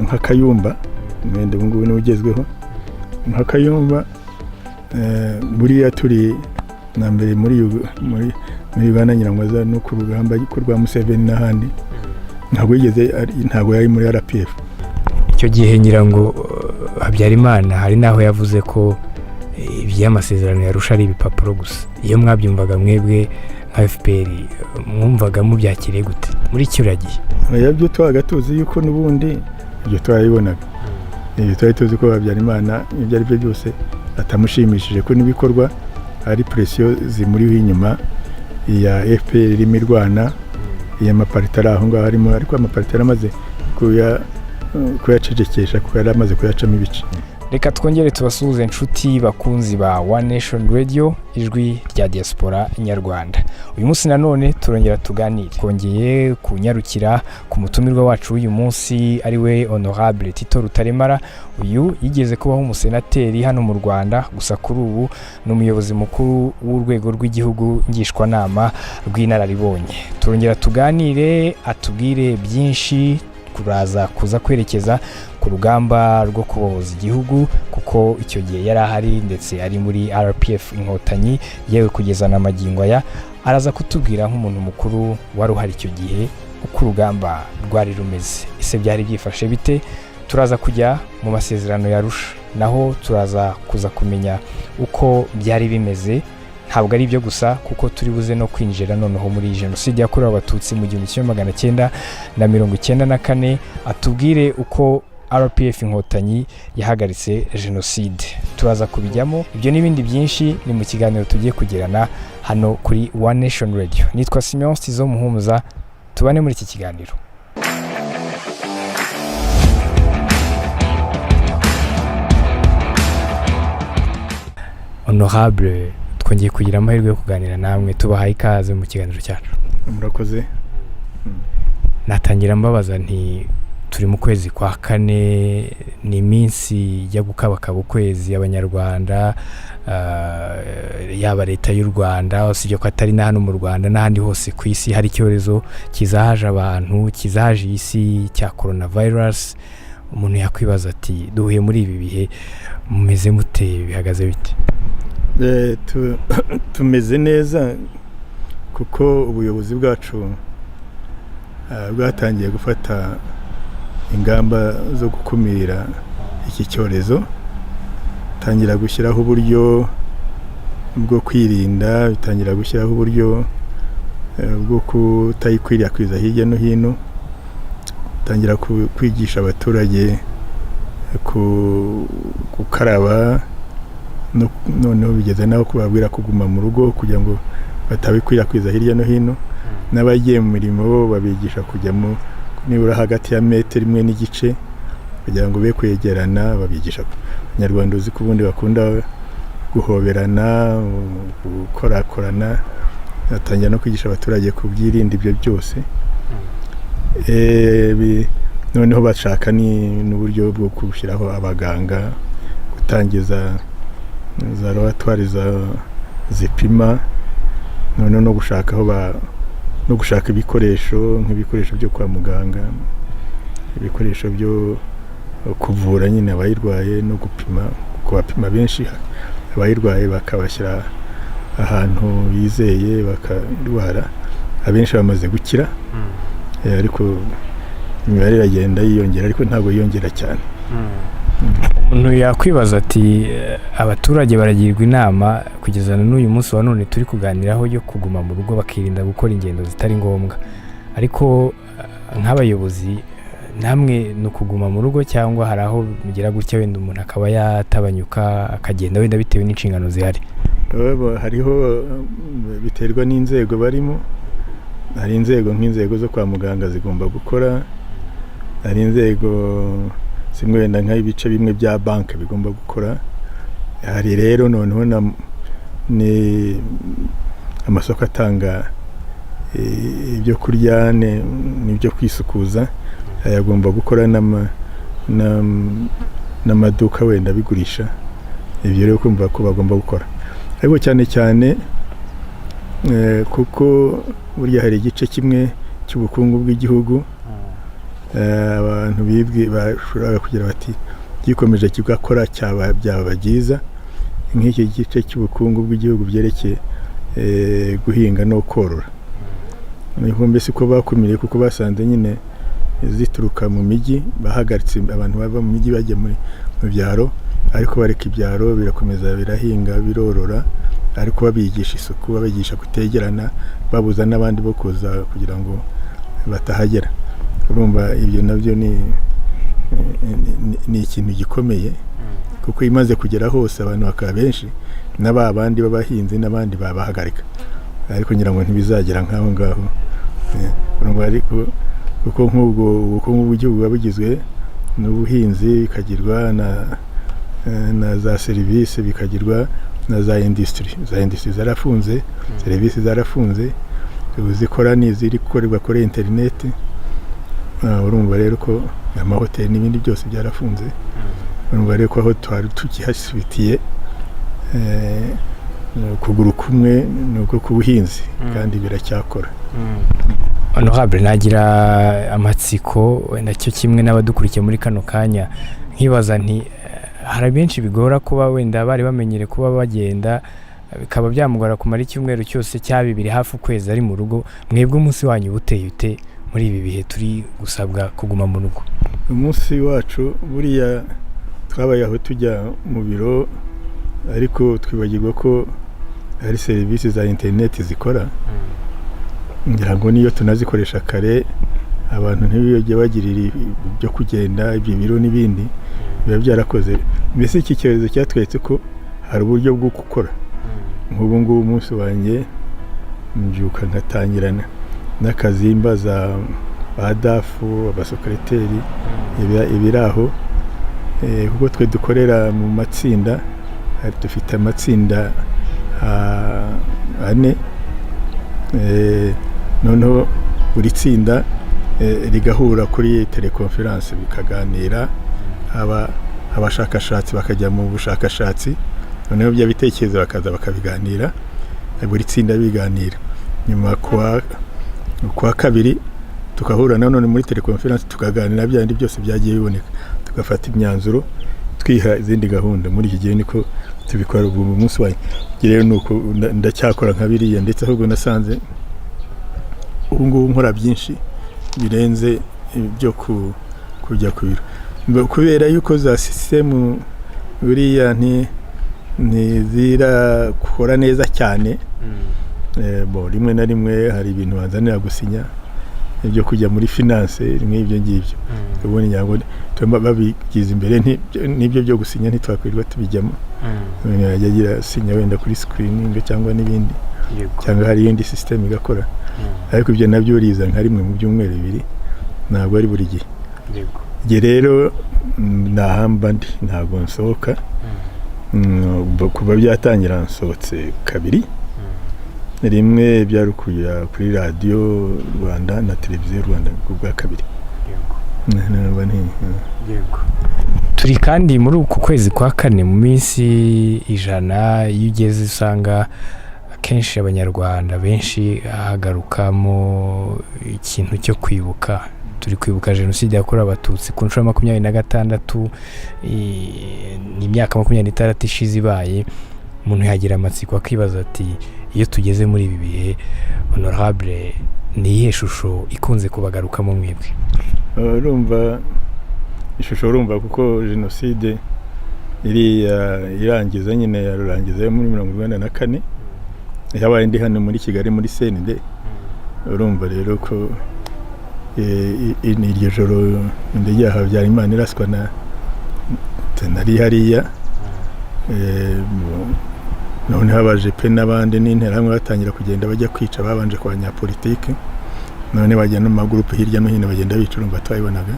Nka Kayumba wenda ubu ngubu niwe ugezweho, nka Kayumba buriya turi na mbere muri Uganda, ngira ngo aza no ku rugamba rwa Museveni n'ahandi, ntabwo yigeze, ntabwo yari muri RPF. Icyo gihe ngira ngo Habyarimana hari n'aho yavuze ko iby'amasezerano y'Arusha ari ibipapuro gusa. Iyo mwabyumvaga mwebwe nka FPR, mwumvaga mubyakiriye gute muri kiriya gihe? Byo twabaga tuzi yuko n'ubundi ibyo twarabibonaga, ibyo twari tuzi ko Habyarimana ibyo ari byo byose atamushimishije, ko n'ibikorwa ari pression zimuriho inyuma ya FPR irimo irwana, iya mapariti ari aho ngaho arimo, ariko amapariti yaramaze kuyacecekesha kuko yari amaze kuyacamo ibice. Reka twongere tubasuhuze, inshuti bakunzi ba One Nation Radio, ijwi rya diaspora nyarwanda. Uyu munsi nanone turongera tuganire, twongeye kunyarukira ku mutumirwa wacu w'uyu munsi, ari we Honorable Tito Rutaremara. Uyu yigeze kubaho umusenateri hano mu Rwanda, gusa kuri ubu ni umuyobozi mukuru w'urwego rw'igihugu ngishwanama rw'inararibonye. Turongera tuganire, atubwire byinshi. Turaza kuza kwerekeza ku rugamba rwo kubohoza igihugu, kuko icyo gihe yari ahari, ndetse ari muri RPF Inkotanyi, yewe kugeza na magingo aya. Araza kutubwira nk'umuntu mukuru wari uhari icyo gihe uko urugamba rwari rumeze, ese byari byifashe bite? Turaza kujya mu masezerano y'Arusha, naho turaza kuza kumenya uko byari bimeze. Ntabwo ari ibyo gusa, kuko turi buze no kwinjira noneho muri Jenoside yakorewe Abatutsi mu 1994, atubwire uko RPF Inkotanyi yahagaritse Jenoside. Turaza kubijyamo ibyo n'ibindi byinshi, ni mu kiganiro tugiye kugirana hano kuri One Nation Radio. Nitwa Simeon Stizo Muhumuza, tubane muri iki kiganiro. Honorable, twongeye kugira amahirwe yo kuganira namwe, tubahaye ikaze mu kiganiro cyacu. Murakoze. Natangira mbabaza nti: turi mu kwezi kwa kane, ni iminsi ijya gukabakaba ukwezi Abanyarwanda, yaba Leta y'u Rwanda, usibye ko atari na hano mu Rwanda, n'ahandi hose ku isi hari icyorezo kizahaje abantu, kizahaje iyi si, cya coronavirus. Umuntu yakwibaza ati: duhuye muri ibi bihe, mumeze mute, bihagaze bite? Tumeze neza, kuko ubuyobozi bwacu bwatangiye gufata ingamba zo gukumira iki cyorezo, tangira gushyiraho uburyo bwo kwirinda, bitangira gushyiraho uburyo bwo kutayikwirakwiza hirya no hino, tangira kwigisha abaturage gukaraba, noneho bigeze naho kubabwira kuguma mu rugo kugira ngo batabikwirakwiza hirya no hino. N'abagiye mu mirimo bo babigisha kujya mu nibura hagati ya metero imwe n'igice kugira ngo be kwegerana. Babigisha, Abanyarwanda uzi ko ubundi bakunda guhoberana, gukorakorana, batangira no kwigisha abaturage kubyirinda ibyo byose. Noneho bashaka n'uburyo bwo gushyiraho abaganga, gutangiza za laboratwari zipima, noneho no gushaka aho no gushaka ibikoresho, nk'ibikoresho byo kwa muganga, ibikoresho byo kuvura nyine abayirwaye no gupima, kubapima benshi abayirwaye, bakabashyira ahantu bizeye bakarwara. Abenshi bamaze gukira, ariko imibare iragenda yiyongera, ariko ntabwo yiyongera cyane. Umuntu yakwibaza ati: abaturage baragirwa inama kugeza na n'uyu munsi wa none turi kuganiraho yo kuguma mu rugo, bakirinda gukora ingendo zitari ngombwa, ariko nk'abayobozi namwe ni ukuguma mu rugo, cyangwa hari aho mugira gutya wenda umuntu akaba yatabanyuka akagenda, wenda bitewe n'inshingano zihari? Hariho biterwa n'inzego barimo. Hari inzego nk'inzego zo kwa muganga zigomba gukora, hari inzego zimwe wenda nk'ibice bimwe bya banki bigomba gukora, hari rero noneho ni amasoko atanga ibyo kurya n'ibyo kwisukuza, ayagomba gukora, n'amaduka wenda abigurisha. Ibyo rero kumva ko bagomba gukora, ariko cyane cyane kuko burya hari igice kimwe cy'ubukungu bw'igihugu. Abantu bashoboraga kugira bati gikomeje kigakora cyaba byaba byiza, nk'iki gice cy'ubukungu bw'igihugu byerekeye guhinga no korora. Niho mbese ko bakumiriye, kuko basanze nyine zituruka mu mijyi, bahagaritse abantu bava mu mijyi bajya mu byaro, ariko bareka ibyaro birakomeza birahinga birorora, ariko babigisha isuku, babigisha kutegerana, babuza n'abandi bo kuza kugira ngo batahagera. Urumva ibyo nabyo ni ikintu gikomeye, kuko imaze kugera hose abantu bakaba benshi, na ba bandi b'abahinzi n'abandi babahagarika, ariko ngira ngo ntibizagera nk'aho ngaho. Urumva ariko kuko nk'ubwo ubukungu bw'igihugu buba bugizwe n'ubuhinzi, bikagirwa na za serivisi, bikagirwa na za industry. Za industry zarafunze, serivisi zarafunze, ubu zikora ni iziri gukorerwa kuri interineti. Urumva rero ko amahoteli n'ibindi byose byarafunze. Urumva rero ko aho twari tukihasubitiye ukuguru kumwe ni uko ku buhinzi, kandi biracyakora. Honorable, nagira amatsiko wenda cyo kimwe n'abadukurikiye muri kano kanya, nkibaza nti hari benshi bigora kuba wenda bari bamenyere kuba bagenda, bikaba byamugora kumara icyumweru cyose cya bibiri, hafi ukwezi ari mu rugo. Mwebwe umunsi wanyu uteye ute muri ibi bihe turi gusabwa kuguma mu rugo? Umunsi wacu buriya twabaye aho tujya mu biro, ariko twibagirwa ko hari serivisi za interineti zikora. Ngira ngo niyo tunazikoresha kare, abantu ntibiyojye bagirira ibyo kugenda, ibyo biro n'ibindi biba byarakoze. Mbese iki cyorezo cyatweretse ko hari uburyo bwo gukora. Nk'ubu ngubu umunsi wanjye mbyuka nkatangirana n'akazi, mbaza ba DAF, abasekereteri ibiri aho, kuko twe dukorera mu matsinda. Dufite amatsinda ane, noneho buri tsinda rigahura kuri téléconférence, bikaganira, abashakashatsi bakajya mu bushakashatsi, noneho bya bitekerezo bakaza bakabiganira, buri tsinda biganira. Nyuma kuwa kabiri tukahura nanone muri téléconférence, tukaganira bya bindi byose byagiye biboneka, tugafata imyanzuro, twiha izindi gahunda. Muri iki gihe niko tubikora. Ubu munsi wanjye rero ni uko ndacyakora nka biriya, ndetse ahubwo nasanze ubu ngubu nkora byinshi birenze ibyo kujya ku biro, kubera yuko za sisitemu buriya ntizirakora neza cyane. Bo rimwe na rimwe hari ibintu banzanira gusinya, ibyo kujya muri finance nk'ibyo ngibyo, ubundi ngira ngo tuba babigize imbere n'ibyo byo gusinya ntitwakwirirwa tubijyamo. Umuntu yajya agira sinya wenda kuri screening cyangwa n'ibindi, cyangwa hari iyindi system igakora, ariko ibyo nabyo riza nka rimwe mu byumweru 2, ntabwo ari buri gihe. Igihe rero nahamba ndi ntabwo nsohoka. Kuva byatangira nsohotse kabiri. Rimwe byari ukujya kuri Radiyo Rwanda na Televiziyo Rwanda, ku bwa kabiri. Ntabwo Turi kandi muri uku kwezi kwa kane, mu minsi 100, iyo ugeze usanga akenshi Abanyarwanda benshi hagarukamo ikintu cyo kwibuka. Turi kwibuka Jenoside yakorewe Abatutsi ku nshuro ya 26, ni imyaka 26 ishize ibaye. Umuntu yagira amatsiko akibaza ati iyo tugeze muri ibi bihe, honorable, ni iyihe shusho ikunze kubagarukamo mwebwe? Urumva ishusho, urumva kuko jenoside iriya irangiza nyine ya rurangiza yo muri 94 yabaye ndi hano muri Kigali muri CND. Urumva rero ko ni iryo joro indege ya Habyarimana iraswa na nari hariya. Noneho abajepe n'abandi n'Interahamwe batangira kugenda bajya kwica, babanje ku banyapolitike, none bajya no mu magurupe hirya no hino bagenda bica. Urumva twabibonaga.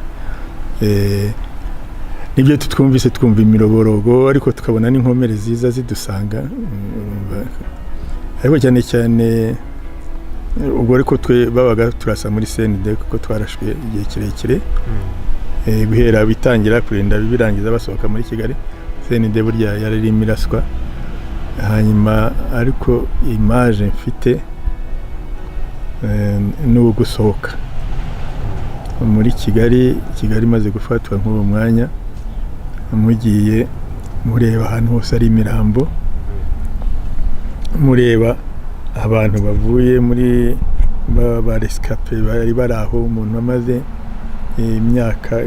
Nibyo twumvise, twumva imiroborogo, ariko tukabona n'inkomere ziza zidusanga. Urumva, ariko cyane cyane ubwo ariko twe babaga turasa muri CND, kuko twarashwe igihe kirekire. Guhera bitangira kurinda birangiza basohoka muri Kigali, CND burya yari irimo iraswa. Hanyuma ariko image mfite ni ugusohoka. Muri Kigali, Kigali imaze gufatwa nk'uwo mwanya, mugiye mureba ahantu hose ari imirambo, mureba abantu bavuye muri ba rescapés bari bari aho, umuntu amaze imyaka,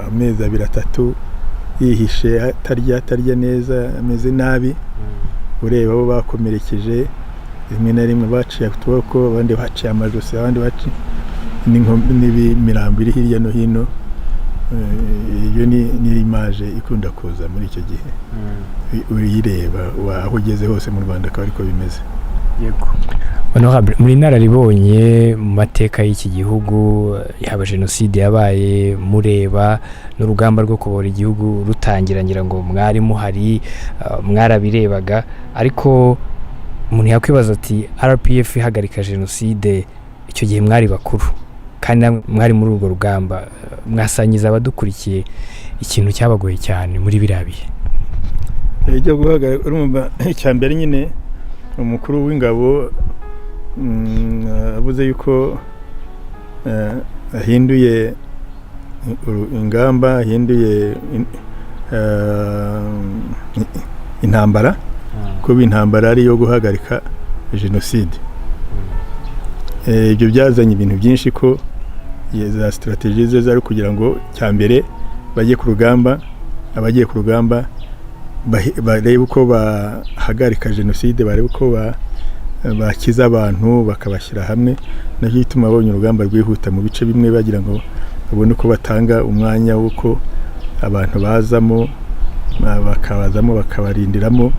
amezi 2, 3 yihishe, atarya neza, ameze nabi, ureba abo bakomerekeje, rimwe na rimwe baciye utuboko, abandi baciye amajosi, abandi baciye n'imirambo iri hirya no hino. Iyo ni image ikunda kuza muri icyo gihe, uyireba aho ugeze hose mu Rwanda akaba ariko bimeze. Yego, honorable, muri inararibonye mu mateka y'iki gihugu, yaba jenoside yabaye mureba n'urugamba rwo kubohora igihugu rutangira, ngira ngo mwari muhari, mwarabirebaga. Ariko umuntu yakwibaza ati: "RPF ihagarika jenoside, icyo gihe mwari bakuru kandi namwe mwari muri urwo rugamba." Mwasangiza abadukurikiye ikintu cyabagoye cyane muri biriya bihe? Ibyo guhagarika, urumva, icya mbere nyine umukuru w'ingabo avuze yuko ahinduye ingamba, ahinduye intambara, kuba intambara ari iyo guhagarika jenoside. Ibyo byazanye ibintu byinshi, ko za stratégies ze zari kugira ngo cya mbere bajye ku rugamba, abagiye ku rugamba barebe uko bahagarika jenoside, barebe uko bakiza abantu, bakabashyira hamwe. Nacyo gituma babonye urugamba rwihuta mu bice bimwe, bagira ngo babone uko batanga umwanya w'uko abantu bazamo, bakabazamo, bakabarindiramo.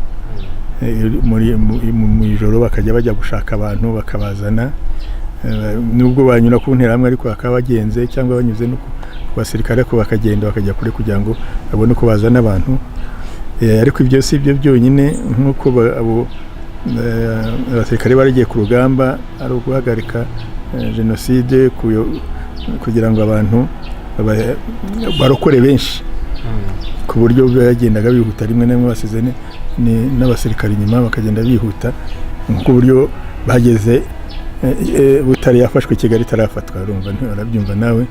Mu ijoro bakajya bajya gushaka abantu bakabazana. Nubwo banyura ku nterahamwe ariko bakaba bagenze, cyangwa banyuze no ku basirikare, ariko bakagenda bakajya kure kugira ngo babone uko bazana abantu. Ariko ibyo si byo byonyine, nk'uko abo abasirikare baragiye ku rugamba ari uguhagarika jenoside, kugira ngo abantu barokore benshi, ku buryo bagendaga bihuta, rimwe na rimwe basize n'abasirikare inyuma, bakagenda bihuta ku buryo bageze Butare yafashwe, Kigali itarafatwa. Urumva, urabyumva nawe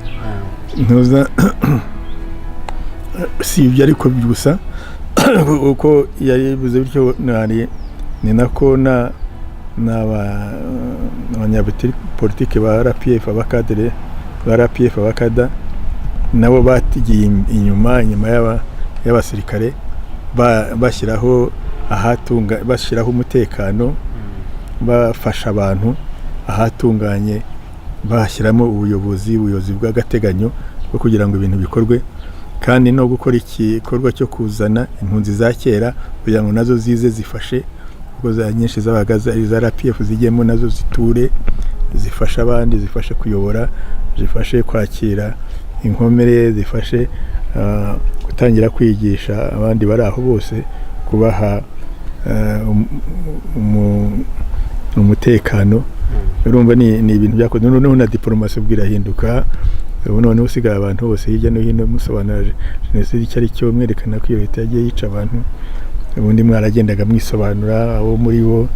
ntuza. Si ibyo ariko gusa, uko yabivuze bityo ni nako n'abanyapolitike ba RPF, abakadere ba RPF, abakada nabo batigiye inyuma y'abasirikare, bashyiraho ahatunga, bashyiraho umutekano, bafasha abantu ahatunganye, bashyiramo ubuyobozi bw'agateganyo bwo kugira ngo ibintu bikorwe, kandi no gukora igikorwa cyo kuzana impunzi za kera kugira ngo nazo zize zifashe, kuko za nyinshi zabaga ari za RPF, zijyemo nazo ziture, zifashe abandi, zifashe kuyobora, zifashe kwakira inkomere, zifashe gutangira kwigisha abandi bari aho bose, kubaha umutekano. Urumva ni ibintu byakozwe. Noneho na diporomasi ubwo irahinduka. Ubu noneho usigaye abantu bose hirya no hino musobanura jenoside icyo ari cyo, mwerekana ko iyo leta yagiye yica abantu. Ubundi mwaragendaga mwisobanura abo muri bo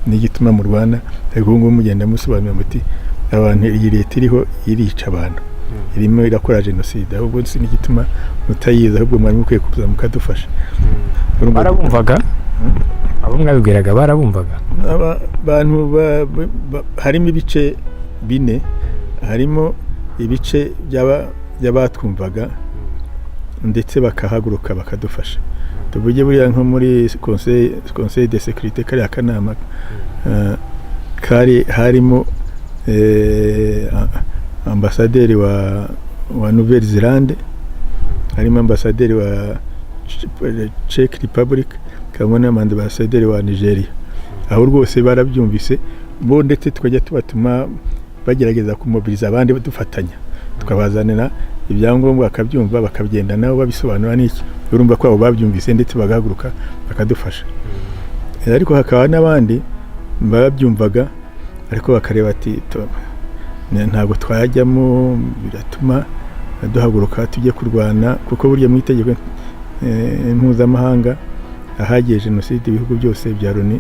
n'igituma murwana, ariko ubu ngubu mugenda musobanura muti: "Abantu, iyi leta iriho irica abantu, irimo irakora jenoside, ahubwo si n'igituma mutayizi, ahubwo mwari mukwiye kuza mukadufasha." Barabumvaga? Abo mwabibwiraga barabumvaga? Aba bantu harimo ibice bine. Harimo ibice by'abatwumvaga ndetse bakahaguruka bakadufasha. Tuvuge buriya nko muri conseil de sécurité, kariya kanama kari harimo ambasaderi wa Nouvelle Zelande, harimo ambasaderi wa Czech Republic, kabona n'ambasaderi wa Nigeria. Aho rwose barabyumvise bo, ndetse tukajya tubatuma bagerageza kumobiliza abandi, dufatanya, tukabazanira ibyangombwa, bakabyumva, bakagenda nabo babisobanura n'iki. Urumva ko abo babyumvise ndetse bagahaguruka bakadufasha. Ariko hakaba n'abandi babyumvaga ariko bakareba ati: "Ntabwo twajyamo, biratuma duhaguruka tujye kurwana," kuko burya mu itegeko mpuzamahanga, ahagiye jenoside, ibihugu byose bya Loni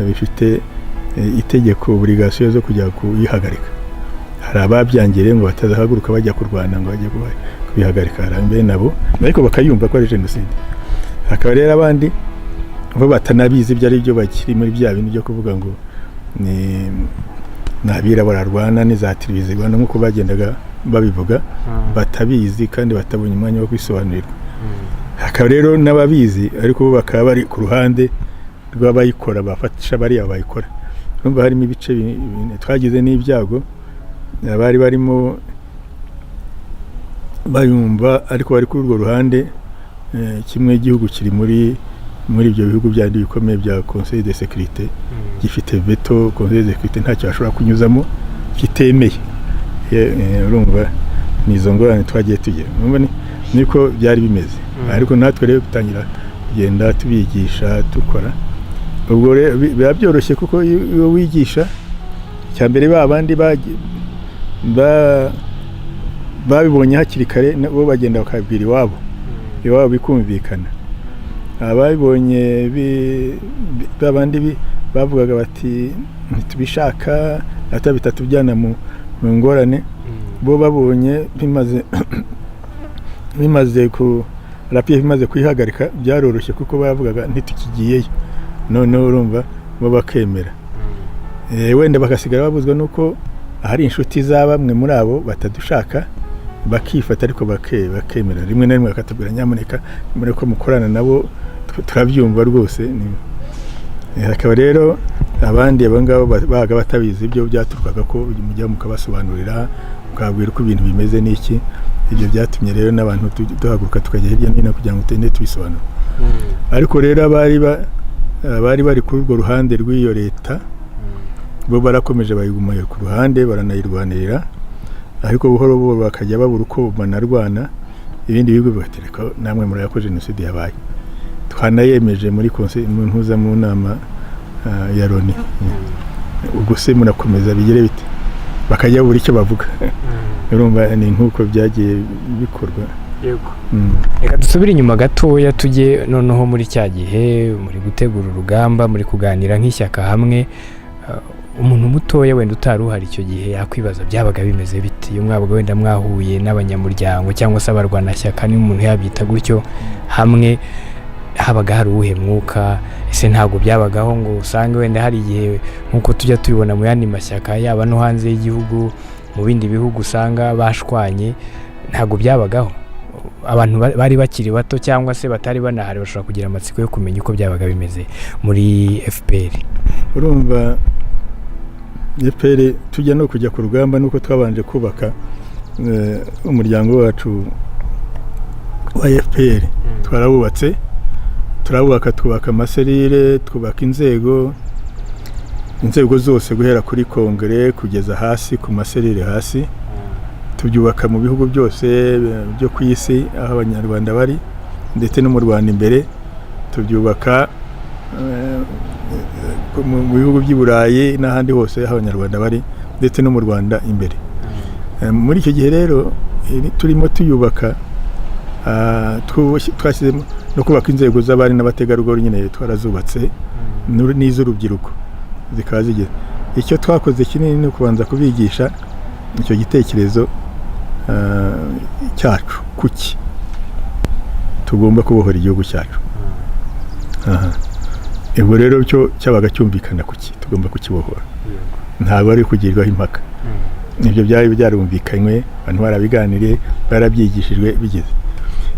bifite itegeko, obligation zo kujya kuyihagarika. Hari ababyangiriye ngo batazahaguruka bajya kurwana ngo bajye kubihagarika, hari bene nabo ariko bakayumva ko ari jenoside. Hakaba rero abandi bo batanabizi ibyo ari byo, bakiri muri bya bintu byo kuvuga ngo ni abirabura barwana, ni za tribus zirwana, nk'uko bagendaga babivuga, batabizi kandi batabonye umwanya wo kwisobanurirwa. Hakaba rero n'ababizi ariko bo bakaba bari ku ruhande rw'abayikora, bafasha bariya bayikora. Urumva harimo ibice bine. Twagize n'ibyago, abari barimo bayumva ariko bari kuri urwo ruhande, kimwe igihugu kiri muri ibyo bihugu byandi bikomeye bya Conseil de sécurité, gifite veto. Conseil de sécurité ntacyo bashobora kunyuzamo kitemeye. Urumva ni izo ngorane twagiye tugira. Urumva niko byari bimeze. Ariko natwe rero dutangira kugenda tubigisha, dukora. Ubwo rero biba byoroshye, kuko iyo wigisha, icya mbere ba bandi babibonye hakiri kare bo bagenda bakabwira iwabo, iwabo bikumvikana. Ababibonye babandi bavugaga bati ntitubishaka, ata bitatujyana mu ngorane, bo babonye bimaze ku RPF imaze kuyihagarika, byaroroshye kuko bavugaga ntitukigiyeyo. Noneho urumva bo bakemera. Wenda bagasigara babuzwa nuko hari inshuti za bamwe muri abo batadushaka, bakifata ariko bakemera. Rimwe na rimwe bakatubwira nyamuneka mureke ko mukorana nabo, turabyumva rwose. Hakaba rero abandi abo ngabo babaga batabizi. Ibyo byaturukaga ko mujya mukabasobanurira, mukababwira uko ibintu bimeze n'iki. Ibyo byatumye rero n'abantu duhaguruka tukajya hirya no hino kugira ngo tugende tubisobanura. Ariko rero abari bari kuri urwo ruhande rw'iyo leta bo barakomeje bayiguma ku ruhande, baranayirwanirira, ariko buhoro buhoro bakajya babura uko banarwana. Ibindi bihugu bibatereka namwe muraya ko jenoside yabaye, twanayemeje muri conseil mu ntuza mu nama ya Loni, ubwo se murakomeza bigere bite? Bakajya babura icyo bavuga. Urumva ni nk'uko byagiye bikorwa. Yego. Reka dusubire inyuma gatoya, tujye noneho muri cya gihe muri gutegura urugamba, muri kuganira nk'ishyaka hamwe. Umuntu mutoya wenda utari uhari icyo gihe yakwibaza byabaga bimeze bite iyo mwabaga wenda mwahuye n'abanyamuryango cyangwa se abarwanashyaka, niba umuntu yabyita gutyo, hamwe habaga hari uwuhe mwuka? Ese ntabwo byabagaho ngo usange wenda hari igihe, nk'uko tujya tubibona mu yandi mashyaka, yaba no hanze y'igihugu, mu bindi bihugu, usanga bashwanye? Ntabwo byabagaho? Abantu bari bakiri bato cyangwa se batari banahari bashobora kugira amatsiko yo kumenya uko byabaga bimeze muri FPR. Urumva FPR tujya no kujya ku rugamba nuko twabanje kubaka umuryango wacu wa FPR. Twarawubatse, turawubaka, twubaka amaserire, twubaka inzego zose guhera kuri kongere kugeza hasi ku maserire hasi. Tubyubaka mu bihugu byose byo ku isi aho Abanyarwanda bari, ndetse no mu Rwanda imbere. Tubyubaka mu bihugu by'i Burayi n'ahandi hose aho Abanyarwanda bari, ndetse no mu Rwanda imbere. Muri icyo gihe rero turimo tuyubaka, twashyizemo no kubaka inzego z'abari n'abategarugori nyine, twarazubatse, n'iz'urubyiruko zikaba zigeze. Icyo twakoze kinini ni ukubanza kubigisha icyo gitekerezo cyacu, kuki tugomba kubohora igihugu cyacu. Aha ubwo rero cyo cyabaga cyumvikana, kuki tugomba kukibohora, ntabwo ari kugirwaho impaka. Ibyo byari byarumvikanywe, abantu barabiganiriye, barabyigishijwe bigeze.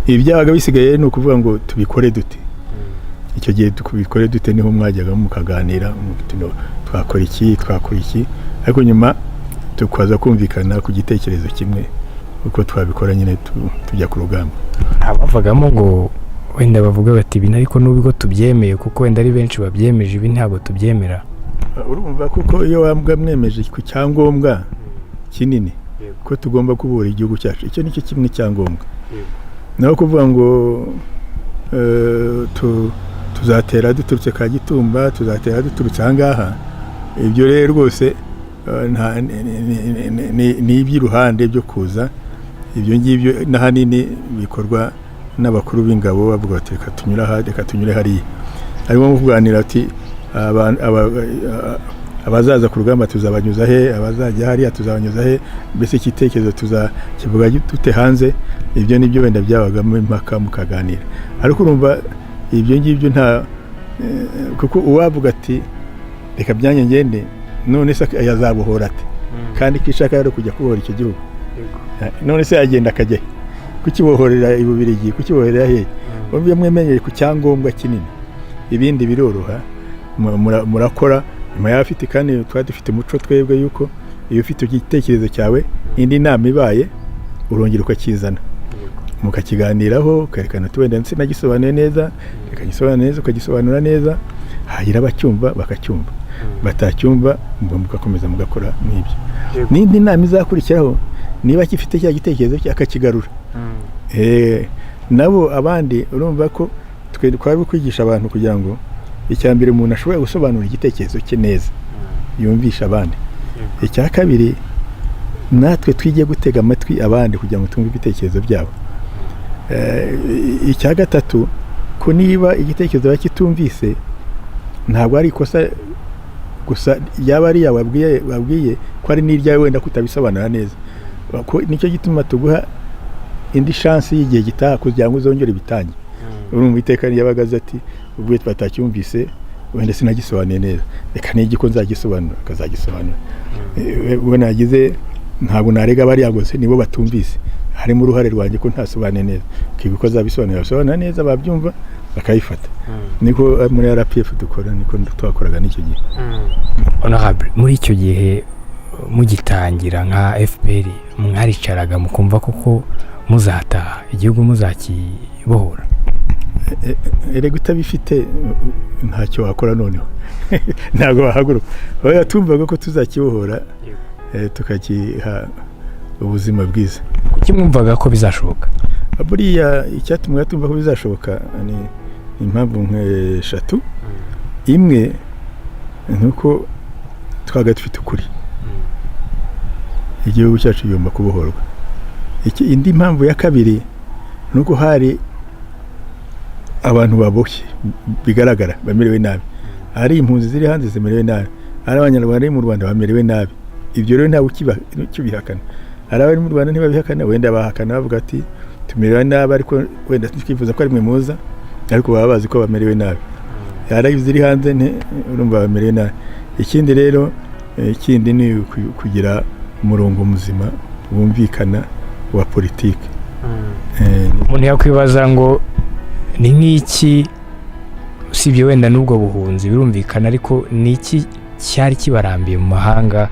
Ibi byabaga bisigaye ni ukuvuga ngo tubikore dute? Icyo gihe tubikore dute niho mwajyaga mukaganira muti no, twakora iki, twakora iki, ariko nyuma tukaza kumvikana ku gitekerezo kimwe uko twabikora nyine, tujya ku rugamba. Abavagamo ngo wenda bavuga bati ibi ariko nubwo tubyemeye, kuko wenda ari benshi babyemeje, ibi ntabwo tubyemera. Urumva kuko iyo wambwa mwemeje ku cyangombwa kinini ko tugomba kubohora igihugu cyacu, icyo nicyo kimwe cyangombwa. Naho kuvuga ngo tuzatera duturutse Kagitumba, tuzatera duturutse ahangaha, ibyo rero rwose ni iby'iruhande byo kuza. Ibyo ngibyo n'ahanini bikorwa n'abakuru b'ingabo, bavuga bati reka tunyure aha, reka tunyure hariya. Harimo nko kuganira ati Abazaza ku rugamba tuzabanyuza he? Abazajya hariya tuzabanyuza he? Mbese igitekerezo tuzakivuga dute hanze? Ibyo nibyo wenda byabagamo impaka, mukaganira. Ariko urumva ibyo ngibyo nta kuko uwavuga ati reka byanjye ngende, none se yazabohora ate kandi ko ishaka yari kujya kubohora icyo gihugu? None se yagenda akajya he? Kukibohorera i Bubiligi, kukibohorera he? Iyo mwemenyeye ku cyangombwa kinini, ibindi biroroha. Murakora nyuma y'abafite. Kandi twari dufite umuco twebwe yuko iyo ufite igitekerezo cyawe, indi nama ibaye urongera ukakizana, mukakiganiraho, ukerekana uti wenda sinagisobanuye neza, reka gisobanure neza. Ukagisobanura neza, hagira abacyumva bakacyumva, batacyumva ubwo mugakomeza mugakora nk'ibyo. N'indi nama izakurikiraho, niba gifite cya gitekerezo cye, akakigarura. Nabo abandi urumva ko twe twari kwigisha abantu kugira ngo icya mbere umuntu ashobore gusobanura igitekerezo cye neza, yumvisha abandi. Icya kabiri, natwe twige gutega amatwi abandi kugira ngo twumve ibitekerezo byabo. Icya gatatu, ko niba igitekerezo bakitumvise, ntabwo ari ikosa gusa yaba ari wabwiye wabwiye ko ari n'iryawe wenda kutabisobanura neza. Ko nicyo gituma tuguha indi chance y'igihe gitaha kugira ngo uzongere ibitange. Urumva iteka yabaga azi ati ubwo batacyumvise, wenda sinagisobanuye neza, reka nige ko nzagisobanura, akazagisobanura. Ubwo nagize ntabwo narega bariya ngo se nibo batumvise, harimo uruhare rwanjye ko ntasobanuye neza. Kiga uko azabisobanura, basobanura neza, babyumva bakayifata. Niko muri RPF dukora, niko twakoraga n'icyo gihe. Honorable, muri icyo gihe mugitangira nka FPR, mwaricaraga mukumva koko muzataha igihugu, muzakibohora? Erega utabifite ntacyo wakora, noneho ntabwo wahaguruka. Oya, tumvaga ko tuzakibohora, tukagiha ubuzima bwiza. Kuki mwumvaga ko bizashoboka? Buriya icyatumye tumva ko bizashoboka ni impamvu nk'eshatu. Imwe ni uko twabaga dufite ukuri, igihugu cyacu kigomba kubohorwa. Indi mpamvu ya kabiri ni uko hari abantu baboshye bigaragara bamerewe nabi, hari impunzi ziri hanze zimerewe nabi, hari Abanyarwanda bari mu Rwanda bamerewe nabi. Ibyo rero ntawe ukibihakana. Hari abari mu Rwanda ntibabihakana, wenda bahakana bavuga ati tumerewe nabi, ariko wenda twifuza ko ari mwe muza, ariko baba bazi ko bamerewe nabi. Hari iziri hanze, urumva bamerewe nabi. Ikindi rero, ikindi ni kugira umurongo muzima wumvikana wa politiki. Umuntu yakwibaza ngo ni nk'iki, usibye wenda n'ubwo buhunzi birumvikana, ariko ni iki cyari kibarambiye mu mahanga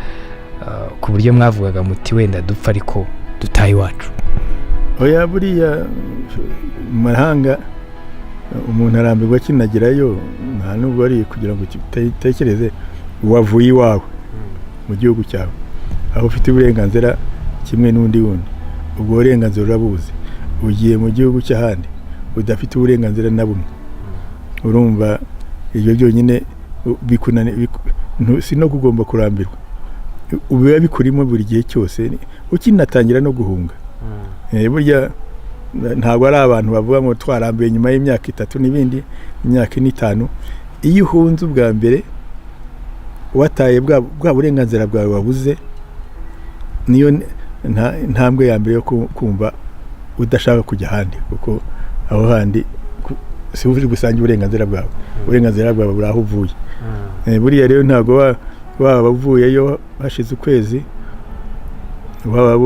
ku buryo mwavugaga muti wenda dupfa ariko dutahe iwacu? Oya, buriya mu mahanga umuntu arambirwa akinagerayo. Nta nubwo ari kugira ngo utekereze wavuye iwawe mu gihugu cyawe, aho ufite uburenganzira kimwe n'undi wundi, ubwo burenganzira urabuzi, ugiye mu gihugu cy'ahandi udafite uburenganzira na bumwe. Urumva ibyo byonyine si no kugomba kurambirwa, biba bikurimo buri gihe cyose ukinatangira no guhunga. Burya ntabwo ari abantu bavuga ngo twarambiwe nyuma y'imyaka 3 n'ibindi, imyaka 4, 5. Iyo uhunze ubwa mbere wataye bwa burenganzira bwawe wabuze, niyo ntambwe ya mbere yo kumva udashaka kujya ahandi, kuko aho handi si uri gusangira uburenganzira bwawe. Uburenganzira bwawe buri aho uvuye. Buriya rero ntabwo waba uvuyeyo hashize ukwezi, waba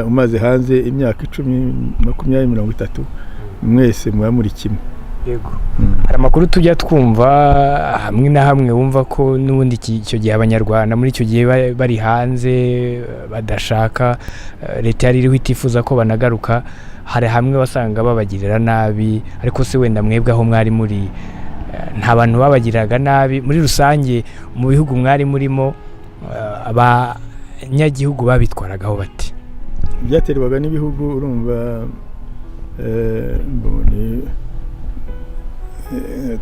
umaze hanze imyaka 10, 20, 30, mwese muba muri kimwe. Yego. Hari amakuru tujya twumva hamwe na hamwe, wumva ko n'ubundi icyo gihe Abanyarwanda muri icyo gihe bari hanze badashaka, leta yari iriho itifuza ko banagaruka. Hari hamwe wasanga babagirira nabi, ariko se wenda mwebwe aho mwari muri nta bantu babagiriraga nabi? Muri rusange mu bihugu mwari murimo, abanyagihugu babitwaragaho bati? Byaterwaga n'ibihugu. Urumva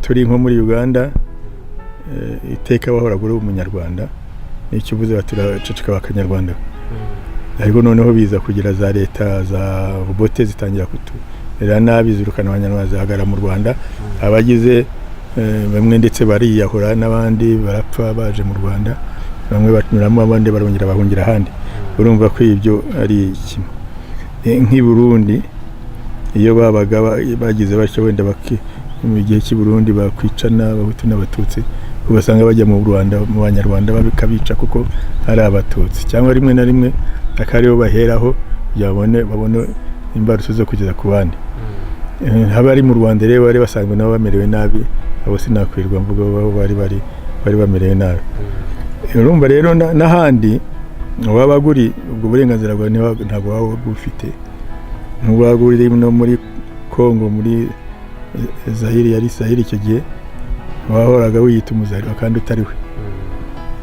turi nko muri Uganda, iteka wahoraga uri Umunyarwanda, n'icyo uvuze baturaceceka Abakanyarwanda. Ariko noneho biza kugira za leta za Obote zitangira kuturera nabi, zirukana Abanyarwanda, zihagarara mu Rwanda. Abagize bamwe ndetse bariyahura, n'abandi barapfa baje mu Rwanda. Bamwe banyuramo, abandi barongera bahungira ahandi. Urumva ko ibyo ari kimwe. Nk'i Burundi, iyo babaga bagize batyo, wenda mu gihe cy'i Burundi bakwicana Abahutu n'Abatutsi, ugasanga bajya mu Rwanda, mu Banyarwanda bakabica kuko ari Abatutsi, cyangwa rimwe na rimwe akaba aribo baheraho kugira babone imbarutso zo kugeza ku bandi. Haba ari mu Rwanda rero, bari basanzwe nabo bamerewe nabi. Abo sinakwirwa mvuga bo bari bamerewe nabi. Urumva rero n'ahandi waba uri, ubwo burenganzira bwawe ntabwo waba bufite. Nk'uwaba uri no muri Congo, muri Zayire, yari Zayire icyo gihe, wahoraga wiyita Umuzayire kandi utari we.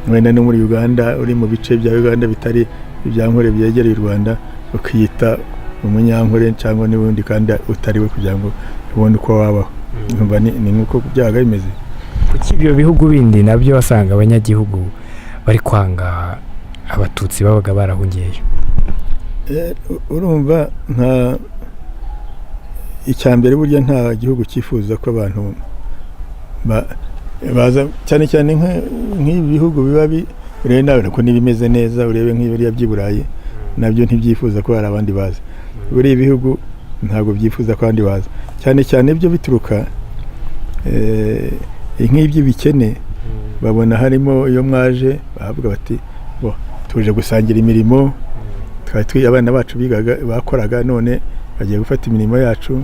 Wenda no muri Uganda, uri mu bice bya Uganda bitari ibya Nkore byegereye u Rwanda, ukiyita Umunyankore cyangwa n'ubundi kandi utari we, kugira ngo ubone uko wabaho. Urumva ni nk'uko byabaga bimeze. Kuki ibyo bihugu bindi nabyo wasanga abanyagihugu bari kwanga Abatutsi babaga barahungiyeyo? Urumva, nka icya mbere, burya nta gihugu cyifuza ko abantu baza, cyane cyane nk'ibi bihugu biba urebe nawe ko n'ibimeze neza, urebe nk'ibiriya by'i Burayi, nabyo ntibyifuza ko hari abandi baza. Buriya ibihugu ntabwo byifuza ko abandi baza, cyane cyane ibyo bituruka nk'iby'ibikene. Babona harimo, iyo mwaje bavuga bati: "Bo tuje gusangira imirimo twari abana bacu bigaga, bakoraga, none bagiye gufata imirimo yacu."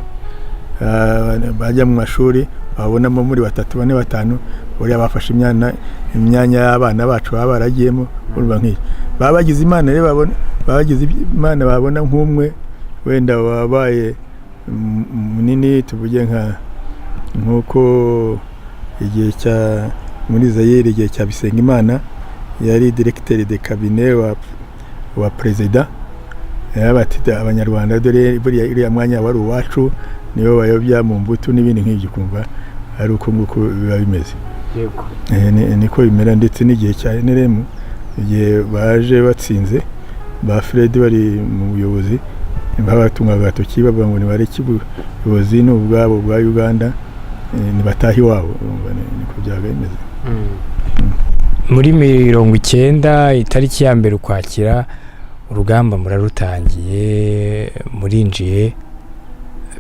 Bajya mu mashuri, babonamo muri batatu, bane, batanu, buriya bafashe imyanya y'abana bacu baba baragiyemo. Urumva nk'iyo baba bagize Imana rero, babona, baba bagize Imana, babona nk'umwe wenda wabaye munini, tuvuge nk'uko igihe cya muri Zayire, igihe cya Bisengimana, yari directeur de cabinet wa perezida, bati: "Abanyarwanda, dore buriya uriya mwanya wari uwacu, nibo bayobya mu mbuto," n'ibindi nk'ibyo. Ukumva ari uko nguko biba bimeze. Niko bimera. Ndetse n'igihe cya NRM, igihe baje batsinze, ba Fred bari mu buyobozi, babatungaga agatoki bavuga ngo nibareke, ubuyobozi ni ubwabo bwa Uganda, nibatahe iwabo. Urumva niko byabaga bimeze. Muri 90, itariki ya 1 Ukwakira, urugamba murarutangiye, murinjiye,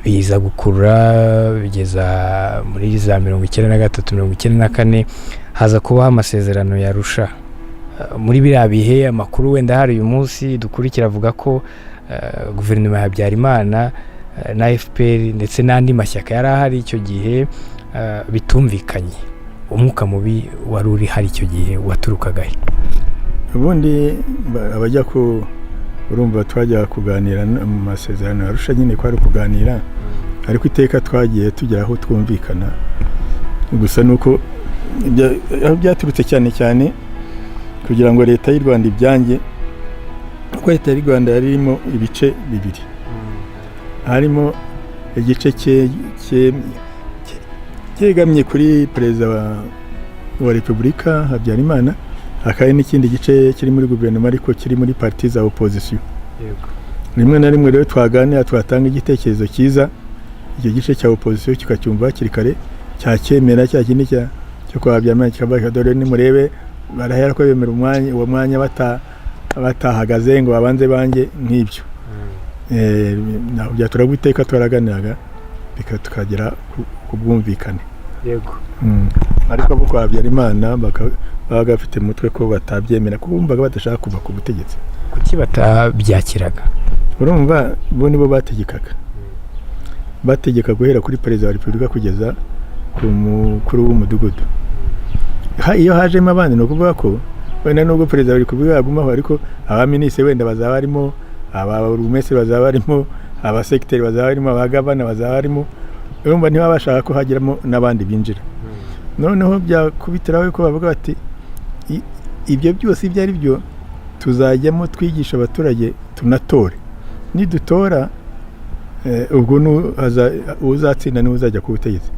biza gukurura bigeza muri za 93, 94, haza kubaho amasezerano ya Arusha. Muri biriya bihe, amakuru wenda hari uyu munsi dukurikira avuga ko guverinoma ya Habyarimana na FPR ndetse n'andi mashyaka yari ahari icyo gihe bitumvikanye. Umwuka mubi wari uri hari icyo gihe waturukaga he? Ubundi abajya ku, urumva, twajya kuganira mu masezerano Arusha nyine, kwari kuganira, ariko iteka twagiye tugera aho twumvikana. Gusa ni uko aho byaturutse cyane cyane kugira ngo Leta y'u Rwanda ibyange, kuko Leta y'u Rwanda yari irimo ibice bibiri. Harimo igice cyegamye kuri Perezida wa Repubulika Habyarimana, hakaba n'ikindi gice kiri muri guverinoma ariko kiri muri parti za opposition. Rimwe na rimwe rero twaganira, twatanga igitekerezo cyiza, icyo gice cya opposition kikacyumva hakiri kare, cyacyemera cya kindi cyo kwa Habyarimana kikavuga: "Dore nimurebe, barahera ko bemera umwanya, uwo mwanya batahagaze ngo babanze bange." Nk'ibyo. Ntabwo byaturaga, iteka twaraganiraga tukagera ku bwumvikane. Ariko abo kwa Habyarimana babaga bafite mu mutwe ko batabyemera, kuko bumvaga badashaka kuva ku butegetsi. Kuki batabyakiraga? Urumva, bo nibo bategekaga, bategeka guhera kuri Perezida wa Repubulika kugeza ku mukuru w'umudugudu. Iyo hajemo abandi, ni ukuvuga ko wenda nubwo Perezida wa Repubulika yagumaho, ariko abaminisitiri wenda bazaba barimo, ababurugumesitiri bazaba barimo, abasegiteri bazaba barimo, abagavana bazaba barimo. Urumva niba bashaka ko hagiramo n'abandi binjira, noneho byakubitiraho ko bavuga bati: "Ibyo byose ibyo ari byo, tuzajyamo twigisha abaturage, tunatore. Nidutora, ubwo uzatsinda niwe uzajya ku butegetsi."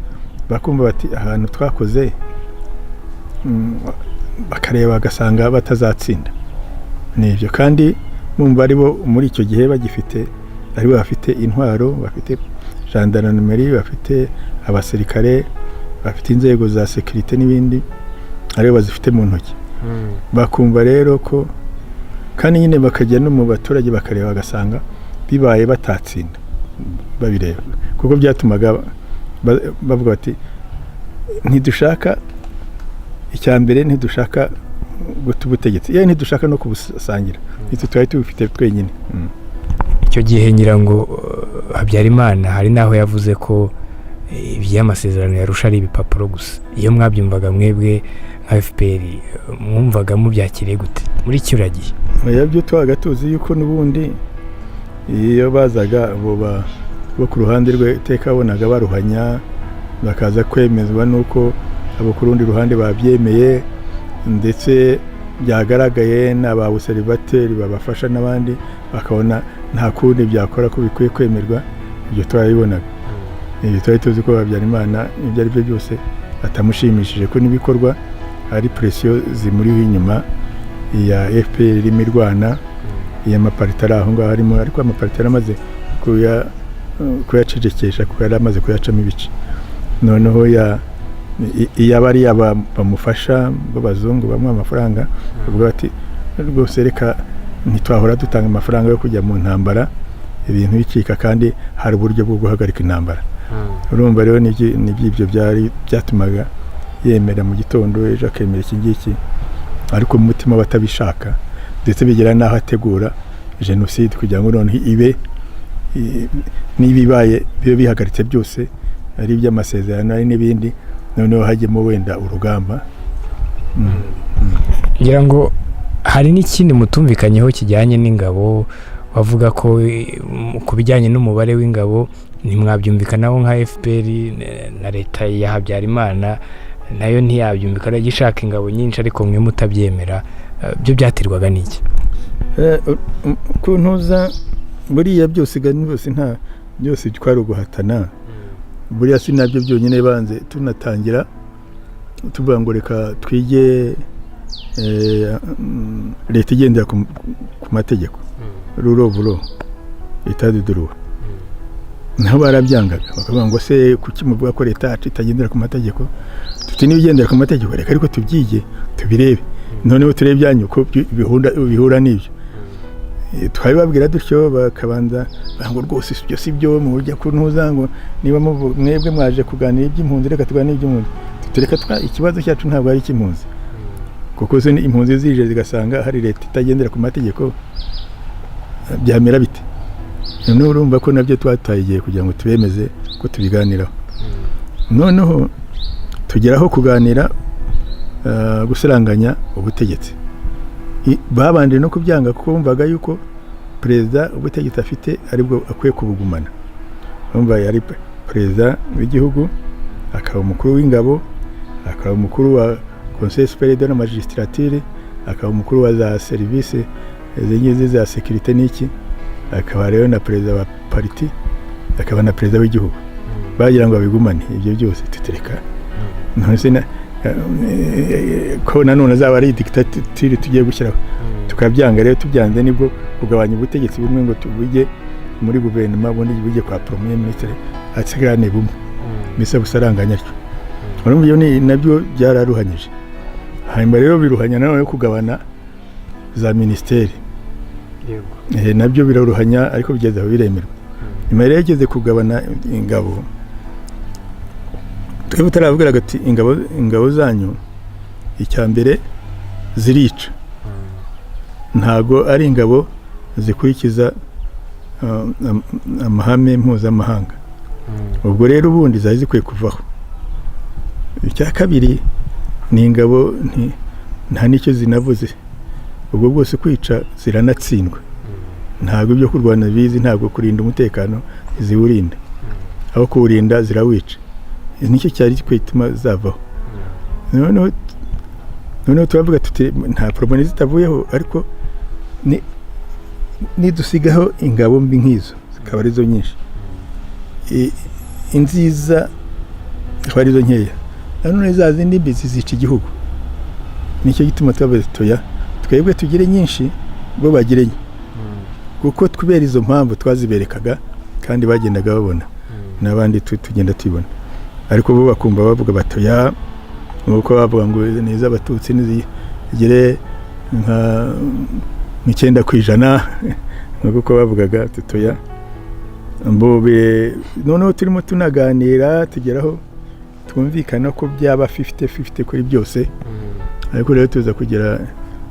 Bakumva bati: "Ahantu twakoze," bakareba bagasanga batazatsinda. Ni ibyo. Kandi bumva ari bo muri icyo gihe bagifite, aribo bafite intwaro, bafite gendarmerie, bafite abasirikare, bafite inzego za sécurité n'ibindi, aribo bazifite mu ntoki. Bakumva rero ko kandi nyine bakajya no mu baturage bakareba, bagasanga bibaye batatsinda babireba, kuko byatumaga bavuga bati: "Ntidushaka icya mbere, ntidushaka guta ubutegetsi, yewe ntidushaka no kubusangira, nitwe twari tubufite twenyine." Icyo gihe ngira ngo Habyarimana hari n'aho yavuze ko iby'amasezerano y'Arusha ari ibipapuro gusa. Iyo mwabyumvaga mwebwe nka FPR, mwumvaga mubyakiriye gute muri kiriya gihe? Oya, byo twabaga tuzi yuko n'ubundi iyo bazaga abo bo ku ruhande rwe, iteka wabonaga baruhanya, bakaza kwemezwa n'uko abo ku rundi ruhande babyemeye, ndetse byagaragaye n'aba observateurs babafasha n'abandi bakabona nta kundi byakora ko bikwiye kwemerwa. Ibyo twarabibonaga. Ibyo twari tuzi ko Habyarimana ibyo ari byo byose atamushimishije, ko n'ibikorwa ari pression zimuriho inyuma ya FPR irimo irwana, iya mapariti ari aho ngaho arimo, ariko amapariti yaramaze kuyacecekesha kuko yari amaze kuyacamo ibice. Noneho ya iyo ari aba bamufasha b'abazungu bamuha amafaranga, bavuga bati: "Rwose reka ntitwahora dutanga amafaranga yo kujya mu ntambara ibintu bicika, kandi hari uburyo bwo guhagarika intambara." Urumva rero nibyo byari byatumaga yemera mu gitondo, ejo akemera iki ngiki, ariko mu mutima batabishaka, ndetse bigera n'aho ategura jenoside kugira ngo noneho ibe niba ibaye bibe bihagaritse byose, ari iby'amasezerano, ari n'ibindi, noneho hajyemo wenda urugamba. Ngira ngo hari n'ikindi mutumvikanyeho kijyanye n'ingabo. Bavuga ko ku bijyanye n'umubare w'ingabo ntimwabyumvikanaho nka FPR na leta ya Habyarimana nayo ntiyabyumvikana, ishaka ingabo nyinshi ariko mwe mutabyemera. Byo byaterwaga n'iki? Ku ntuza buriya byose byose nta byose twari uguhatana. Buriya si nabyo byonyine, banze tunatangira tuvuga ngo reka twige leta igendera ku mategeko, rule of law, état de droit, naho barabyangaga, bakavuga ngo: "Se kuki muvuga ko leta yacu itagendera ku mategeko?" Tuti: "Niba igendera ku mategeko, reka ariko tubyige, tubirebe, noneho turebe ibyanyu ko bihura n'ibyo." Twabibabwira dutyo, bakabanza ngo: "Rwose ibyo si byo mujya kuntuza ngo niba mwebwe mwaje kuganira iby'impunzi, reka tuganire iby'impunzi." Tureka, ikibazo cyacu ntabwo ari icy'impunzi, kuko se impunzi zije zigasanga hari leta itagendera ku mategeko, byamera bite? Noneho urumva ko nabyo twataye igihe kugira ngo tubemeze ko tubiganiraho. Noneho tugeraho kuganira gusaranganya ubutegetsi. Babanje no kubyanga kuko bumvaga yuko perezida ubutegetsi afite aribwo akwiye kubugumana. Bumva yari perezida w'igihugu, akaba umukuru w'ingabo, akaba umukuru wa Conseil supérieur de la magistrature, akaba umukuru wa za serivisi izi za sécurité n'iki, akaba rero na perezida wa parti, akaba na perezida w'igihugu. Bagira ngo babigumane ibyo byose, tutereka none se ko nanone azaba ari dictature tugiye gushyiraho? Tukabyanga rero. Tubyanze, nibwo kugabanya ubutegetsi bumwe ngo tubujye muri guverinoma, ubundi bujye kwa premier ministre, hasigarane bumwe, mbese busaranganya atyo. Urumva iyo ni nabyo byararuhanyije. Hanyuma rero biruhanya nanone kugabana za minisiteri. Nabyo biraruhanya, ariko bigeze aho biremerwa. Nyuma rero yageze kugabana ingabo, twebwe tutarababwiraga ati: Ingabo zanyu icya mbere zirica, ntago ari ingabo zikurikiza amahame mpuzamahanga. Ubwo rero ubundi zari zikwiye kuvaho. Icya kabiri ni ingabo nta n'icyo zinavuze, ubwo bwose kwica ziranatsindwa, ntabwo ibyo kurwana bizi, ntabwo kurinda umutekano ziwurinda, aho kuwurinda zirawica. Nicyo cyari gikwiye gutuma zavaho." Noneho turavuga tuti: "Nta problème zitavuyeho, ariko nidusigaho ingabo mbi nk'izo zikaba arizo nyinshi, inziza zikaba arizo nkeya, nanone za zindi mbi zizica igihugu." Nicyo gituma twavuze tuya twebwe tugire nyinshi, bo bagire nke, kuko kubera izo mpamvu twaziberekaga kandi bagendaga babona n'abandi tugenda tubibona, ariko bo bakumva bavuga batoya, nuko bavuga ngo ni iz'abatutsi. tugere nka 9%, nk'uko bavugaga tutoya. Mbobe noneho turimo tunaganira, tugeraho twumvikana ko byaba 50-50 kuri byose. Ariko rero tuza kugira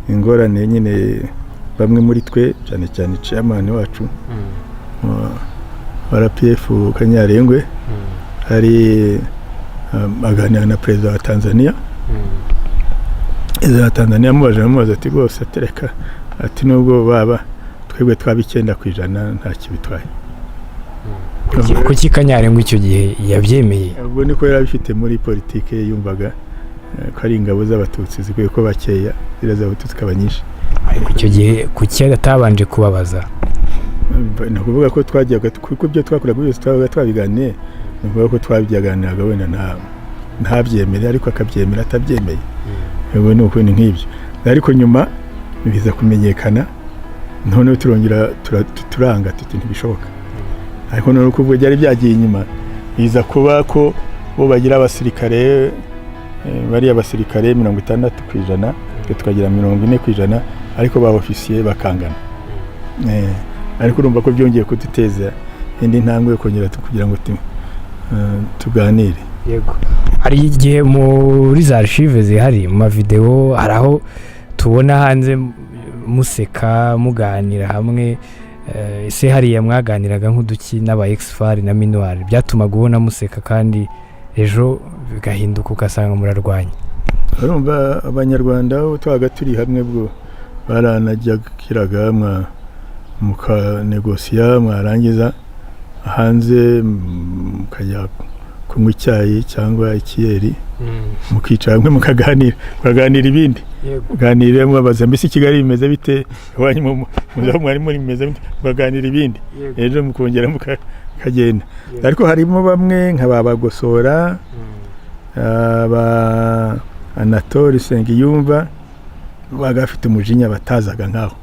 ingorane nyine, bamwe muri twe, cyane cyane chairman wacu wa RPF Kanyarengwe, hari aganira na perezida wa Tanzania. Perezida wa Tanzania amubaje, amubaza ati: "Rwose atereka," ati, "nubwo baba twebwe twaba 9%, ntacyo bitwaye." Kuki Kanyarengwe icyo gihe yabyemeye? Ubwo niko yari abifite muri politike ye, yumvaga ko ari ingabo z'Abatutsi zikwiye kuba bakeya, ziriya z'Abatutsi zikaba nyinshi. Ariko icyo gihe kuki atabanje kubabaza? Ni ukuvuga ko twajyaga, kuko ibyo twakoraga byose twabaga twabiganiye. Ni ukuvuga ko twabyaganiraga, wenda ntabyemere, ariko akabyemera atabyemeye. Ubwo ni uko, ni nk'ibyo. Ariko nyuma biza kumenyekana, noneho turongera turanga, tuti ntibishoboka. Ariko noneho kuvuga byari byagiye inyuma, biza kuba ko bo bagira abasirikare, bariya basirikare 60%, twe tukagira 40%, ariko ba ofisiye bakangana. Ariko urumva ko byongeye kuduteza indi ntambwe yo kongera kugira ngo tuganire. Yego, hari igihe muri za archive zihari mu mavidewo, hari aho tubona hanze museka, muganira hamwe. Ese hariya mwaganiraga nk'uduki n'aba ex-FAR na MINUAR byatumaga ubona museka, kandi ejo bigahinduka ugasanga murarwanya? Urumva Abanyarwanda aho twabaga turi hamwe, bwo baranajyagiraga mukanegosiya, mwarangiza hanze mukajya kunywa icyayi cyangwa ikiyeri, mukicara hamwe mukaganira, mukaganira ibindi, muganira mubabaza: "Mbese i Kigali bimeze bite? Iwanyu aho mwari muri bimeze bite?" Mukaganira ibindi, ejo mukongera mukagenda. Ariko harimo bamwe nka ba Bagosora, ba Anatole Nsengiyumva, babaga bafite umujinya, batazaga nkaho.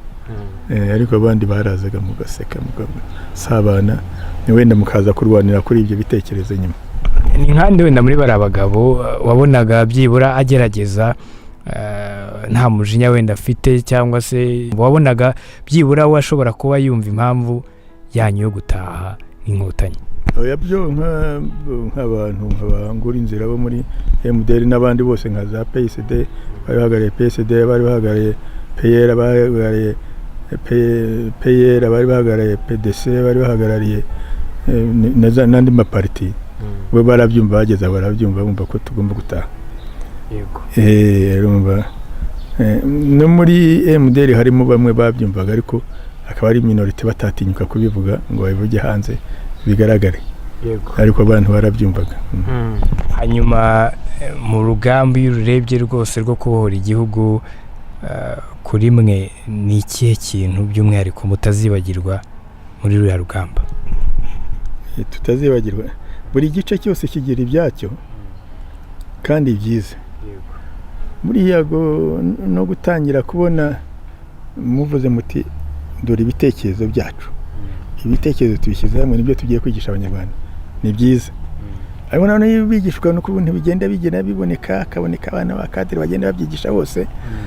Ariko abandi barazaga, mugaseka, mugasabana, wenda mukaza kurwanira kuri ibyo bitekerezo nyuma. Ni nkande wenda muri bariya bagabo wabonaga byibura agerageza, nta mujinya wenda afite, cyangwa se wabonaga byibura we ashobora kuba yumva impamvu yanyu yo gutaha nk'Inkotanyi? Oya, byo nk'abantu nka ba Ngurinzira bo muri MDR n'abandi bose nka za PSD, bari bahagarariye PSD, bari bahagarariye PL, bahagarariye PL, bari bahagarariye PDC, bari bahagarariye n'andi mapariti, bo barabyumva, bageze aho barabyumva, bumva ko tugomba gutaha. Urumva no muri MDR harimo bamwe babyumvaga, ariko akaba ari minorité, batatinyuka kubivuga ngo babivuge hanze bigaragare. Ariko abantu barabyumvaga. Hanyuma mu rugamba iyo ururebye rwose rwo kubohora igihugu, kuri mwe ni ikihe kintu by'umwihariko mutazibagirwa muri ruriya rugamba? Tutazibagirwa, buri gice cyose kigira ibyacyo kandi byiza. Buriya no gutangira kubona muvuze muti: "Dore ibitekerezo byacu, ibitekerezo tubishyize hamwe, nibyo tugiye kwigisha Abanyarwanda," ni byiza. Ariko noneho iyo bigishwa nuko ibintu bigenda bigenda biboneka, hakaboneka abana ba cadre bagenda babyigisha bose,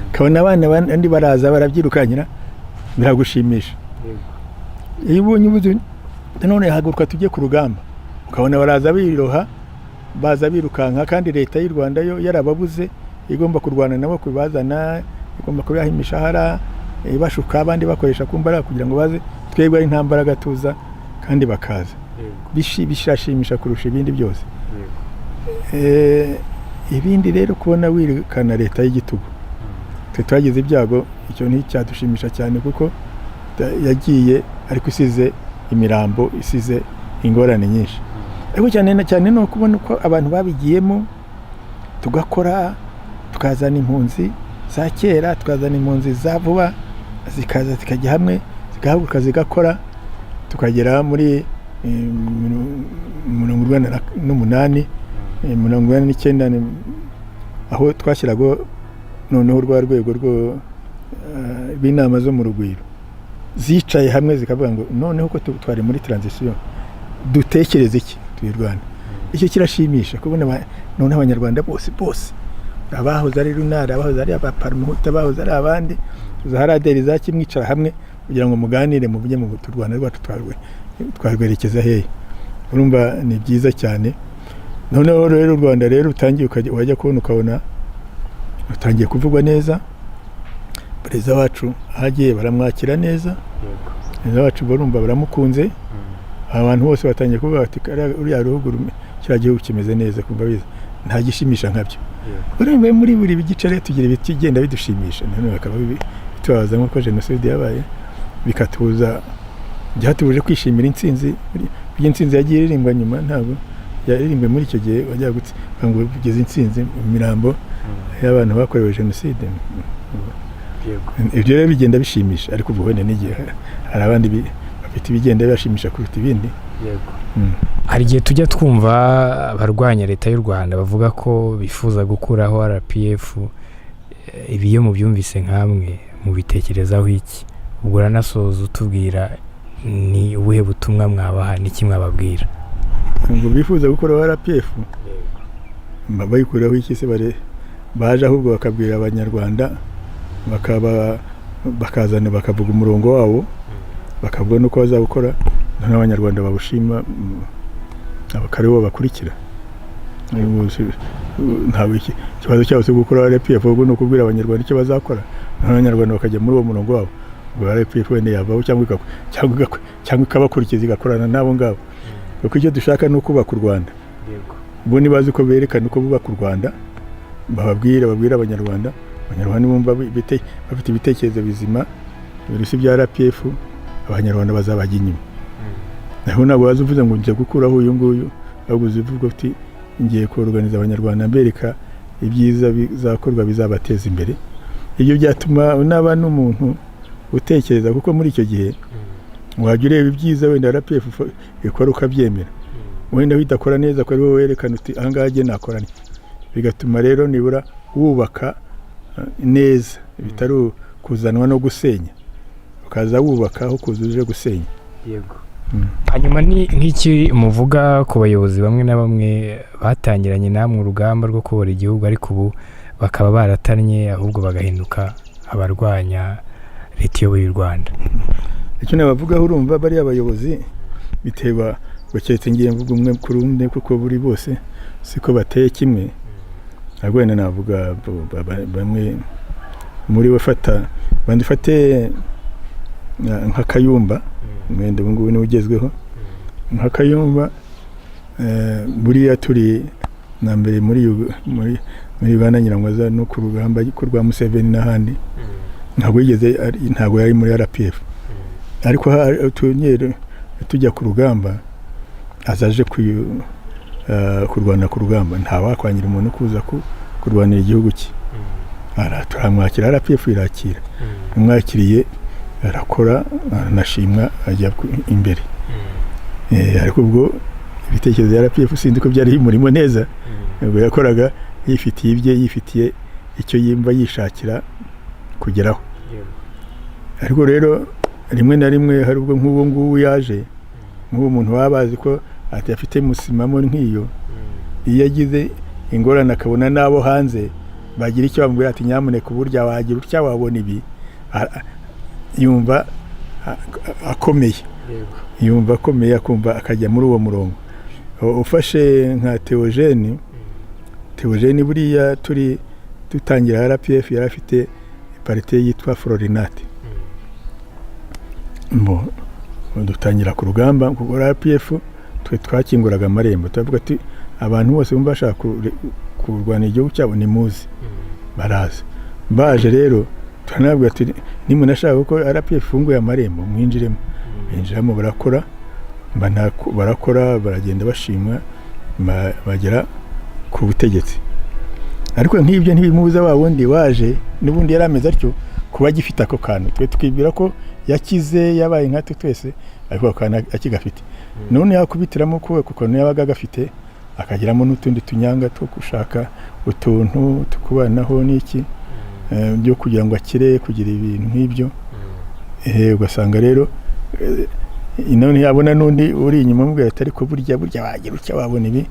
ukabona abana abandi baraza barabyirukankira, biragushimisha. Iyo ubonye ubuze none haguruka tujye ku rugamba, ukabona baraza biroha, baza birukanka, kandi Leta y'u Rwanda yo yarababuze, igomba kurwana nabo kubazana, igomba kubaha imishahara, ibashuka, abandi bakoresha ku mbaraga kugira ngo baze, twebwe ari nta mbaraga tuza kandi bakaza. Birashimisha kurusha ibindi byose. Ibindi rero, kubona wirukana leta y'igitugu, twe twagize ibyago, icyo nticyadushimisha cyane, kuko yagiye ariko isize imirambo, isize ingorane nyinshi. Ariko cyane na cyane ni ukubona uko abantu babigiyemo, tugakora, tukazana impunzi za kera, tukazana impunzi za vuba, zikaza zikajya hamwe, zigahaguruka, zigakora, tukagera muri 98, 89, aho twashyiraga noneho rwa rwego rwo rw'inama zo mu Rugwiro, zicaye hamwe zikavuga ngo: "Noneho ko twari muri transition, dutekereze iki tuyirwana?" Icyo kirashimisha, kubona noneho Abanyarwanda bose bose Abahoze ari runari, abahoze ari abaparumuhutu, abahoze ari abandi, za raderi za kimwicara hamwe kugira ngo muganire, muvuge mu u Rwanda rwacu twarwerekeza hehe. Urumva ni byiza cyane. Noneho rero u Rwanda rero utangiye wajya kubona ukabona rutangiye kuvugwa neza. Perezida wacu aho agiye baramwakira neza. Perezida wacu barumva baramukunze. Abantu bose batangiye kuvuga bati: "Uriya ruhugu kiriya gihugu kimeze neza." Kumva biza nta gishimisha nkabyo. Urumva muri buri gice rero tugira ibigenda bidushimisha, nanone bakaba bitubabaza, nk'uko jenoside yabaye bikatubuza, byatubuje kwishimira intsinzi. Burya intsinzi yagiye iririmbwa nyuma, ntabwo yaririmbwe muri icyo gihe. Wajya ngo ugeze intsinzi mu mirambo y'abantu bakorewe jenoside. Ibyo rero bigenda bishimisha, ariko ubwo wenda n'igihe hari abandi bafite ibigenda bibashimisha kuruta ibindi. Hari igihe tujya twumva abarwanya leta y'u Rwanda bavuga ko bifuza gukuraho RPF. Ibi iyo mubyumvise nkamwe mubitekerezaho iki? Ubwo uranasoza utubwira ni ubuhe butumwa mwabaha, n'iki mwababwira? Ngo bifuza gukuraho RPF, bayikuraho iki se? Bare baje ahubwo bakabwira Abanyarwanda, bakaba bakazana, bakavuga umurongo wabo, bakavuga n'uko bazawukora, noneho Abanyarwanda bawushima, akaba aribo bakurikira. Ntabwo ikibazo cyabo cyo gukora RPF, ahubwo ni ukubwira Abanyarwanda icyo bazakora, noneho Abanyarwanda bakajya muri uwo murongo wabo. Ubwo RPF wenda yavaho cyangwa ikabakurikiza, igakorana n'abo ngabo, kuko icyo dushaka ni ukubaka u Rwanda. Bo nibazi uko berekana uko bubaka u Rwanda, bababwire, babwire Abanyarwanda. Abanyarwanda bumva bafite ibitekerezo bizima biruta ibya RPF, Abanyarwanda bazabajya inyuma. Naho ntabwo waza uvuze ngo njya gukuraho uyu nguyu, ahubwo uzivuga uti: "Ngiye kuruganiza Abanyarwanda, mbereka ibyiza bizakorwa bizabateza imbere." Ibyo byatuma unaba n'umuntu utekereza, kuko muri icyo gihe wajya ureba ibyiza wenda RPF ikora ukabyemera, wenda idakora neza ko ari wowe werekana uti: "Ahangaha jye nakora nte." Bigatuma rero nibura wubaka neza, bitari kuzanwa no gusenya, ukaza wubaka aho kuza uje gusenya. Hanyuma ni nk'iki muvuga ku bayobozi bamwe na bamwe batangiranye namwe urugamba rwo kubora igihugu, ariko ubu bakaba baratannye, ahubwo bagahinduka abarwanya leta iyoboye u Rwanda? Icyo nabavugaho, urumva bariya bayobozi biterwa, keretse ngiye mvuga umwe kuri umwe, kuko buri bose siko bateye kimwe. Ntabwo wenda navuga bamwe muri bo. Fata bandi, ufate nka Kayumba, wenda ubu ngubu niwe ugezweho. Nka Kayumba, buriya turi na mbere muri Uganda, ngira ngo aza no ku rugamba rwa Museveni n'ahandi, ntabwo yigeze ntabwo yari muri RPF, ariko tujya ku rugamba aza aje kurwana ku rugamba. Nta wakwangira umuntu kuza kurwanira igihugu cye. Turamwakira, RPF irakira, umwakiriye arakora, aranashimwa, ajya imbere. Ariko ubwo ibitekerezo bya RPF sinzi ko byari bimurimo neza. Ubwo yakoraga yifitiye ibye, yifitiye icyo yumva yishakira kugeraho. Ariko rero rimwe na rimwe hari ubwo nk'ubu ngubu yaje, nk'ubu muntu baba bazi ko adafite musimamo nk'iyo, iyo agize ingorane akabona n'abo hanze bagira icyo bamubwira ati: "Nyamuneka uburya wagira utya wabona ibi," yumva akomeye, yumva akomeye, akumva akajya muri uwo murongo. Ufashe nka Theogene, Theogene buriya turi dutangira RPF yari afite parti yitwa Frolinat. Bo dutangira ku rugamba, kuko RPF twe twakinguraga amarembo, turavuga ati: "Abantu bose bumva bashaka kurwanira igihugu cyabo ni muzi." Baraza, baje rero turanabwira ati: "Nimunashaka kuko RPF ifunguye amarembo, mwinjiremo." Binjiramo, barakora, barakora, baragenda bashimwa, bagera ku butegetsi. Ariko nk'ibyo ntibimubuza wa wundi waje n'ubundi yari ameze atyo kuba agifite ako kantu. Twe twibwira ko yakize, yabaye nkatwe twese, ariko ako kantu akigafite. None yakubitiramo ko ako kantu yabaga agafite, akagiramo n'utundi tunyanga two gushaka utuntu tukubanaho n'iki, byo kugira ngo akire kugira ibintu nk'ibyo. Ugasanga rero none yabona n'undi uri inyuma amubwira ati: "Ariko burya wagira utya wabona ibi,"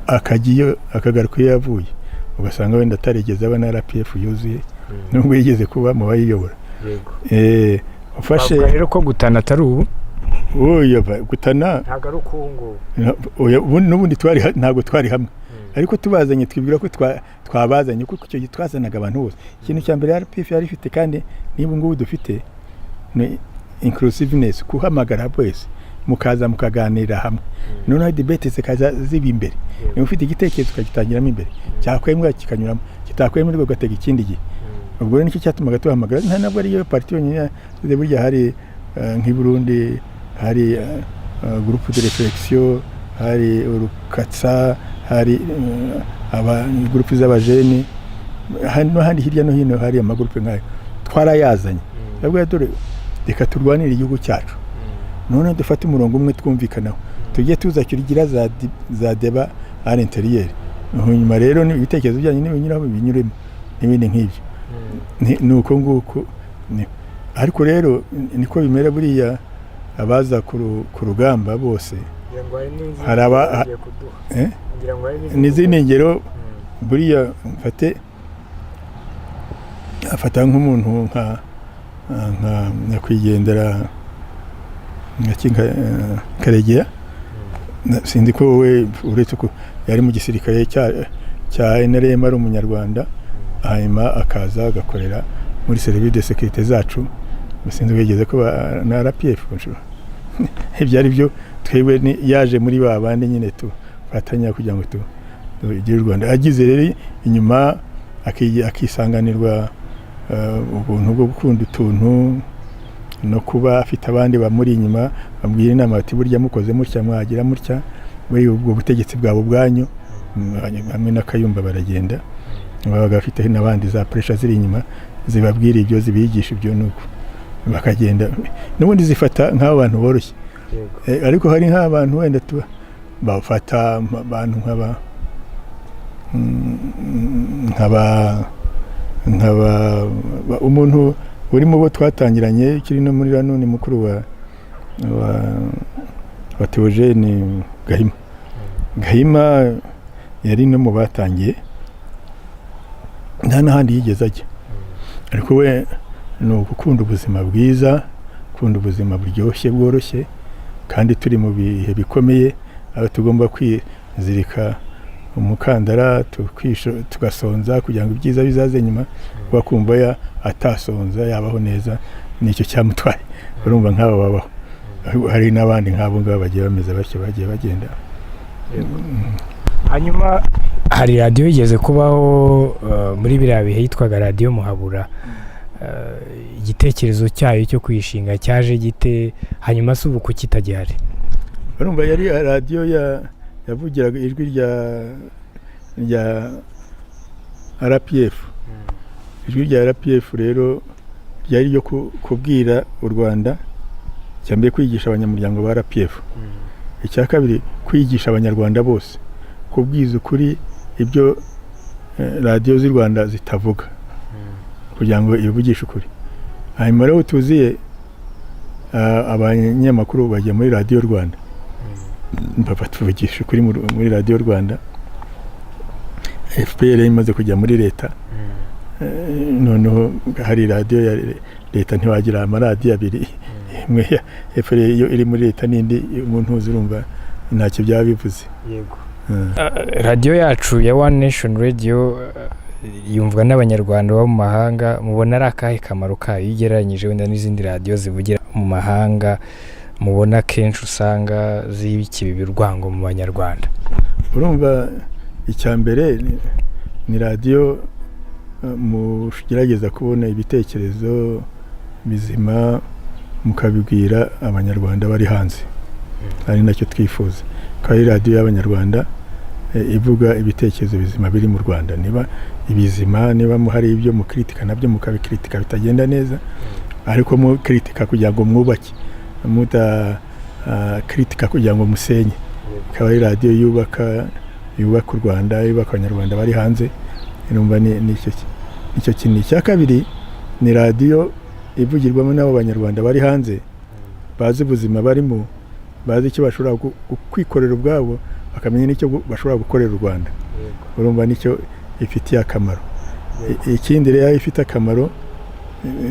akajya iyo, akagaruka iyo yavuye, ugasanga wenda atarigeze aba na RPF yuzuye, nubwo yigeze kuba mu bayiyobora. Ufashe Bavuga rero ko gutana atari ubu. Oya, gutana Ntabwo ari uku ngubu. Oya, n'ubundi ntabwo twari hamwe, ariko tubazanye twibwira ko twabazanye, kuko icyo gihe twazanaga abantu bose. Ikintu cya mbere RPF yari ifite, kandi niba ngubu dufite, ni inclusiveness, guhamagara bose mukaza mukaganirira hamwe, noneho debate zikaza ziba imbere. Niba ufite igitekerezo ukagitangiramo imbere, cyakwemerwa kikanyuramo, kitakwemerwa ugatega ikindi gihe. Ubwo rero nicyo cyatumaga tuhamagara. Nta nabwo ariyo parti yonyine. Burya hari nk'i Burundi hari groupe de réflexion, hari urukatsa, hari aba groupe z'abajeni, hari n'ahandi hirya no hino hari amagurupe nk'ayo. Twarayazanye. Ndavuga, dore reka turwanire igihugu cyacu, none dufate umurongo umwe twumvikanaho, tujye tuza tugira za débat à l'intérieur. Hanyuma rero ni ibitekerezo byanyu nibinyuraho binyuremo n'ibindi nk'ibyo. Ni uko nguko. Ariko rero niko bimera buriya, abaza ku rugamba bose hari eh? N'izindi ngero buriya mfate, afata nk'umuntu nka nyakwigendera nka Karegeya. Sinzi ko wowe, uretse ko yari mu gisirikare cya NRM, ari umunyarwanda, hanyuma akaza agakorera muri service de sécurité zacu. Sinzi ko yigeze kuba na RPF. Ibyo ari byo, twebwe yaje muri ba bandi nyine tufatanya kugira ngo tugire u Rwanda. Agize rero inyuma akisanganirwa ubuntu bwo gukunda utuntu no kuba afite abandi bamuri inyuma bamubwira inama bati: "Burya mukoze mutya mwagira mutya muri ubwo butegetsi bwabo bwanyu." Hamwe na Kayumba baragenda, babaga bafite n'abandi za pressure ziri inyuma zibabwira ibyo, zibigisha ibyo, nuko bakagenda n'ubundi zifata nk'abo bantu boroshye. Ariko hari nk'abantu wenda tuba bafata abantu nk'aba umuntu uri mu bo twatangiranye ukiri no muri rano ni mukuru wa Theogene Gahima. Gahima yari no mu batangiye, nta n'ahandi yigeze ajya, ariko we ni ugukunda ubuzima bwiza, gukunda ubuzima buryoshye bworoshye, kandi turi mu bihe bikomeye aho tugomba kwizirika umukandara, tugasonza kugira ngo ibyiza bizaze nyuma. Kuba kumva ya atasonza yabaho neza, nicyo cyamutwaye. Urumva nk'abo babaho, hari n'abandi nk'abo ngabo bagiye bameze batyo, bagiye bagenda. Hanyuma hari radiyo yigeze kubaho muri biriya bihe yitwaga Radiyo Muhabura. Igitekerezo cyayo cyo kuyishinga cyaje gite? Hanyuma se ubu kuki itagihari? Urumva yari radiyo yavugiraga ijwi rya RPF. Ijwi rya RPF rero ryari ryo kubwira u Rwanda, icya mbere kwigisha abanyamuryango ba RPF, icya kabiri kwigisha abanyarwanda bose, kubwiza ukuri ibyo radiyo z'u Rwanda zitavuga, kugira ngo ivugishe ukuri. Hanyuma rero tuziye abanyamakuru bajya muri Radiyo Rwanda, batuvugisha ukuri muri Radiyo Rwanda. FPR imaze kujya muri leta, noneho hari radiyo ya leta, ntiwagira amaradiyo abiri, imwe ya FPR iyo iri muri leta n'indi umuntu uzi, urumva ntacyo byaba bivuze. Yego. Radiyo yacu ya One Nation Radio yumvwa n'abanyarwanda baba mu mahanga. Mubona ari akahe kamaro kayo iyo ugereranyije wenda n'izindi radiyo zivugira mu mahanga, mubona kenshi usanga zibikiba urwango mu banyarwanda? Urumva icya mbere ni radiyo mugerageza kubona ibitekerezo bizima mukabibwira abanyarwanda bari hanze, ari nacyo twifuza, ko ari radiyo y'abanyarwanda ivuga ibitekerezo bizima biri mu Rwanda. Niba ibizima, niba hari ibyo mukritika nabyo mukabikritika bitagenda neza, ariko mukritika kugira ngo mwubake, muda kritika kugira ngo musenye. Ikaba ari radiyo yubaka u Rwanda, yubaka abanyarwanda bari hanze. Urumva nicyo kintu. Icya kabiri ni radiyo ivugirwamo n'abo banyarwanda bari hanze, bazi ubuzima barimo, bazi icyo bashobora kwikorera ubwabo. bakamenya n'icyo bashobora gukorera u Rwanda. Urumva nicyo ifitiye akamaro. Ikindi rero ifite akamaro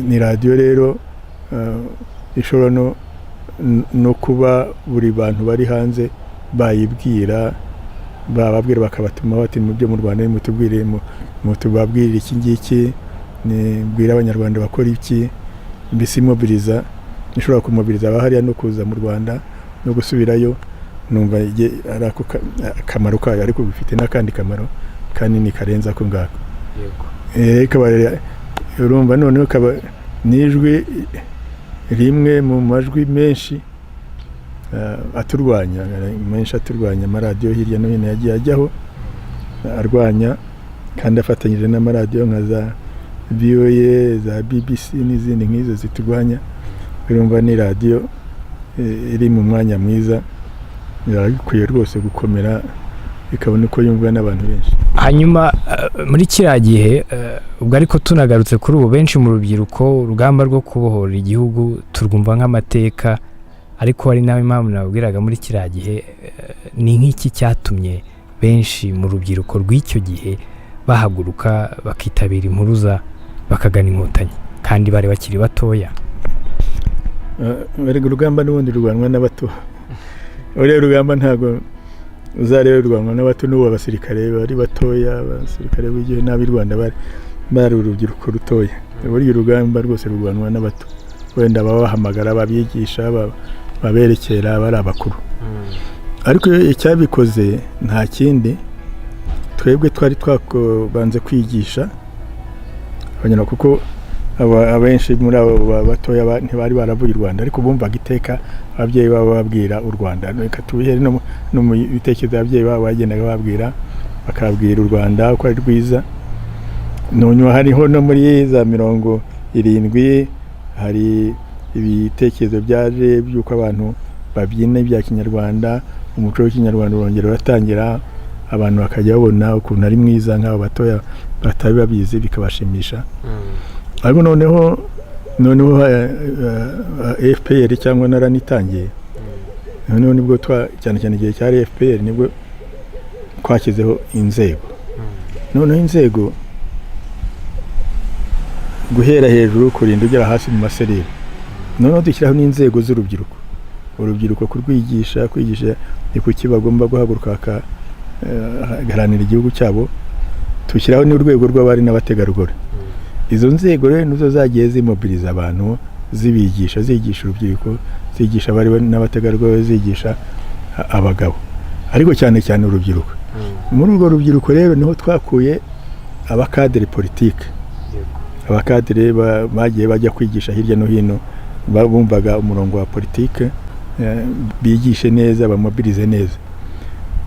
ni radiyo rero ishobora no kuba buri bantu bari hanze bayibwira, bababwira bakabatuma bati mu byo mu Rwanda nimutubwire, mutubabwire iki ngiki, nibwira Abanyarwanda bakora iki. Mbese imobiriza, ishobora kumobiriza abahariya no kuza mu Rwanda no gusubirayo. Numva ari ako akamaro kayo, ariko bifite n'akandi kamaro kanini karenze ako ngako. Ikaba urumva noneho ikaba n'ijwi rimwe mu majwi menshi aturwanya, menshi aturwanya. Amaradiyo hirya no hino yagiye ajyaho arwanya, kandi afatanyije n'amaradiyo nka za VOA, za BBC n'izindi nk'izo ziturwanya. Urumva ni radiyo iri mu mwanya mwiza, biba bikwiye rwose gukomera, ikabona uko yumvwa n'abantu benshi. Hanyuma muri kiriya gihe ubwo, ariko tunagarutse kuri ubu, benshi mu rubyiruko urugamba rwo kubohora igihugu turwumva nk'amateka, ariko hari nawe impamvu nababwiraga muri kiriya gihe ni nk'iki cyatumye benshi mu rubyiruko rw'icyo gihe bahaguruka bakitabira impuruza, bakagana Inkotanyi kandi bari bakiri batoya? Erega urugamba n'ubundi rurwanwa n'abato. Uriya rugamba ntabwo uzarebe, rurwanwa n'abato. N'ubu abasirikare bari batoya, abasirikare b'igihe n'ab'i Rwanda bari urubyiruko rutoya. Burya urugamba rwose rurwanwa n'abato, wenda babahamagara, babigisha, baberekera bari abakuru. Ariko icyabikoze nta kindi, twebwe twari twabanze kwigisha abanyarwanda, kuko abenshi muri abo batoya ntibari baravuye i Rwanda, ariko bumvaga iteka ababyeyi babo bababwira u Rwanda. Reka tubihere no mu bitekerezo ababyeyi babo bagendaga bababwira, bakabwira u Rwanda ko ari rwiza. Noneho hariho no muri za 70 hari ibitekerezo byaje by'uko abantu babyina ibya kinyarwanda, umuco w'Ikinyarwanda urongera uratangira, abantu bakajya babona ukuntu ari mwiza, nk'abo batoya batari babizi bikabashimisha. Ariko noneho FPR cyangwa naranitangiye, noneho nibwo twa cyane cyane igihe cyari FPR nibwo twashyizeho inzego. Noneho inzego guhera hejuru kurinda ugera hasi mu maserire, noneho dushyiraho n'inzego z'urubyiruko. Urubyiruko kurwigisha, kwigisha ni kuki bagomba guhaguruka bagaharanira igihugu cyabo. Tushyiraho n'urwego rw'abari n'abategarugori. Izo nzego rero nizo zagiye zimobiliza abantu, zibigisha, zigisha urubyiruko, zigisha abari n'abategarugori, zigisha abagabo, ariko cyane cyane urubyiruko. Muri urwo rubyiruko rero niho twakuye abakadere politike, abakadere bagiye bajya kwigisha hirya no hino, bumvaga umurongo wa politike, bigishe neza, bamobilize neza.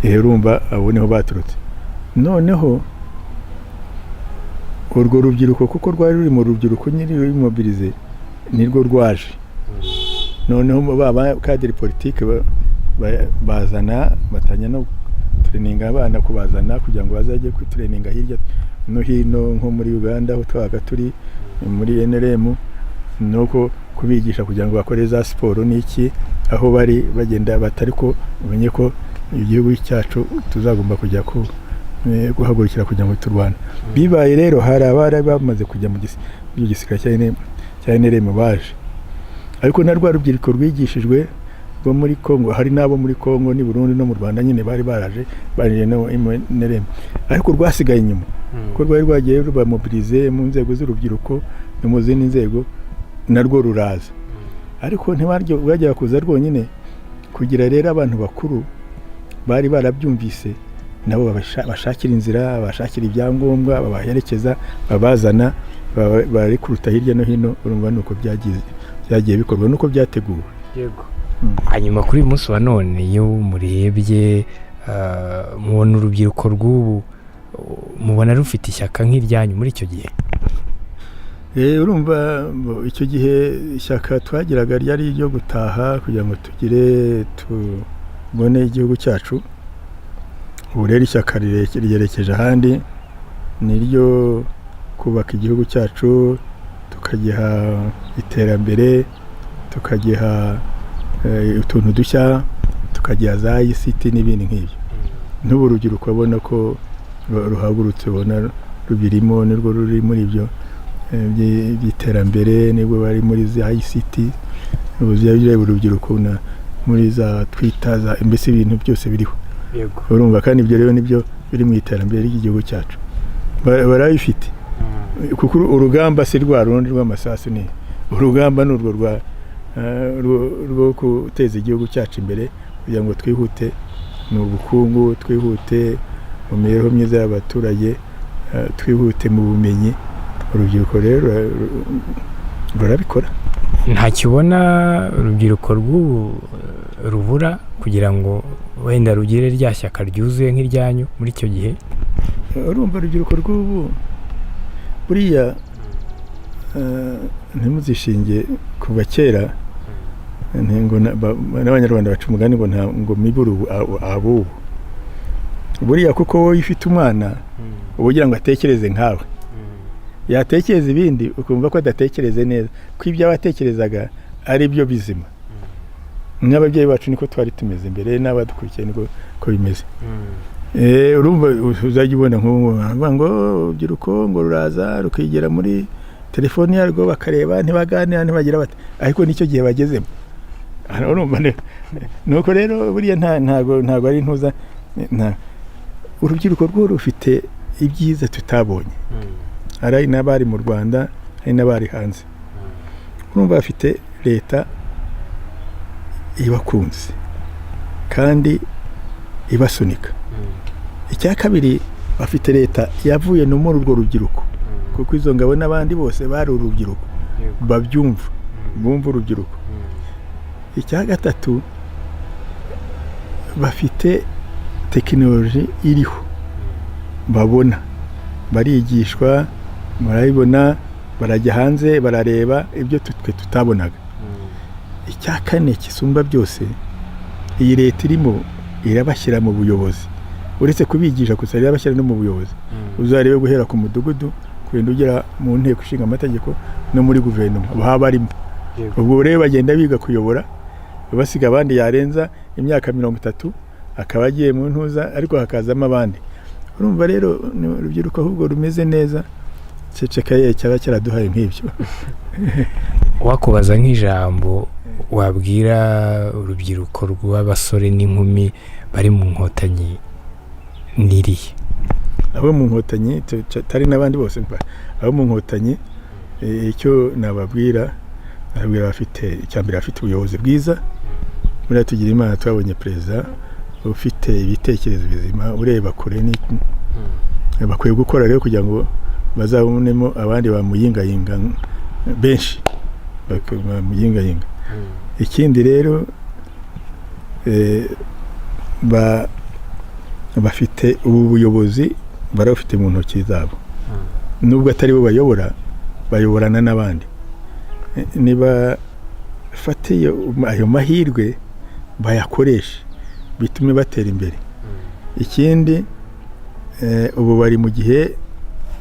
Urumva abo niho baturutse. Noneho urwo rubyiruko, kuko rwari ruri mu rubyiruko nyiri ruri nirwo rwaje, noneho ba bakadere politike bazana, batanya no tureninga abana, kubazana kugira ngo bazajye kwitureninga hirya no hino, nko muri Uganda aho twabaga turi muri NRM, nuko kubigisha kugira ngo bakore za siporo n'iki aho bari bagenda batari ko umenye ko igihugu cyacu tuzagomba kujya ku guhagurukira kugira ngo turwane. Bibaye rero hari abari bamaze kujya mu gisirikare cya NRM baje, ariko na rwa rubyiruko rwigishijwe rwo muri Congo, hari n'abo muri Congo n'i Burundi no mu Rwanda nyine bari baraje barije no NRM, ariko rwasigaye inyuma kuko rwari rwagiye rubamobilize mu nzego z'urubyiruko no mu zindi nzego, narwo ruraza, ariko ntibaryo rwajyaga kuza rwonyine. Kugira rero abantu bakuru bari barabyumvise nabo bashakira inzira, bashakira ibyangombwa, babaherekeza, babazana, barikuruta hirya no hino. Urumva ni uko byagiye bikorwa, nuko byateguwe. Yego. Hanyuma kuri uyu munsi wa none, iyo murebye mubona urubyiruko rw'ubu, mubona rufite ishyaka nk'iryanyu muri icyo gihe? Urumva icyo gihe ishyaka twagiraga ryari iryo gutaha kugira ngo tugire tubone igihugu cyacu. Ubu rero ishyaka ryerekeje ahandi, ni iryo kubaka igihugu cyacu, tukagiha iterambere, tukagiha utuntu dushya, tukagiha za ICT n'ibindi nk'ibyo. N'ubu urubyiruko ubona ko ruhagurutse, ubona rubirimo, nirwo ruri muri ibyo by'iterambere, nibwo bari muri za ICT. Ubu ureba urubyiruko muri za Twitter, za mbese ibintu byose biriho. Urumva kandi ibyo rero nibyo biri mu iterambere ry'igihugu cyacu. Barabifite kuko urugamba si rwa rundi rw'amasasu, ni urugamba ni urwo rwo guteza igihugu cyacu imbere kugira ngo twihute mu bukungu, twihute mu mibereho myiza y'abaturage, twihute mu bumenyi. Urubyiruko rero rurabikora. Ntakibona urubyiruko rw'ubu rubura kugira ngo wenda rugire rya shyaka ryuzuye nk'iryanyu muri icyo gihe? Urumva urubyiruko rw'ubu buriya, ntimuzishinge kuva kera ngo n'Abanyarwanda baca umugani ngo nta ngo mibure abubu. Buriya kuko wowe ufite umwana uba ugira ngo atekereze nkawe, yatekereza ibindi ukumva ko adatekereze neza, ko ibyo aba atekerezaga ari byo bizima. Nk'ababyeyi bacu niko twari tumeze mbere, n'abadukurikiye niko ko bimeze. Urumva uzajya ubona nk'ubu baravuga ngo urubyiruko ngo ruraza rukigira muri telefoni yarwo, bakareba, ntibaganira, ntibagira bati, ariko nicyo gihe bagezemo. Urumva nuko rero buriya ntago ari ntuza urubyiruko rwo rufite ibyiza tutabonye. Hari n'abari mu Rwanda, hari n'abari hanze. Urumva bafite leta ibakunze kandi ibasunika. Icya kabiri, bafite leta yavuye no muri urwo rubyiruko, kuko izo ngabo n'abandi bose bari urubyiruko, babyumva, bumva urubyiruko. Icya gatatu, bafite tekinoloji iriho, babona, barigishwa, barabibona, barajya hanze barareba ibyo twe tutabonaga. Icya kane kisumba byose, iyi leta irimo irabashyira mu buyobozi. Uretse kubigisha gusa, irabashyira no mu buyobozi. Uzarebe guhera ku mudugudu kugenda ugera mu Nteko Ishinga Amategeko no muri guverinoma baba barimo. Ubwo rero bagenda biga kuyobora, basiga abandi. Yarenza imyaka 30 akaba agiye mu ntuza, ariko hakazamo abandi. Urumva rero ni urubyiruko ahubwo rumeze neza. Ceceka ye, cyaba cyaraduhaye nk'ibyo. Wakubaza nk'ijambo wabwira urubyiruko rw'abasore n'inkumi bari mu Nkotanyi n'irihe? Abo mu Nkotanyi tari n'abandi bose, abo mu Nkotanyi, icyo nababwira, nababwira bafite icya mbere, bafite ubuyobozi bwiza. Buriya tugira Imana twabonye perezida ufite ibitekerezo bizima, ureba kure. Bakwiye gukora rero kugira ngo bazabonemo abandi bamuyingayinga benshi, bamuyingayinga. Ikindi rero, bafite ubu buyobozi, barabufite mu ntoki zabo. Nubwo atari bo bayobora, bayoborana n'abandi. Niba fate ayo mahirwe bayakoreshe, bitume batera imbere. Ikindi, ubu bari mu gihe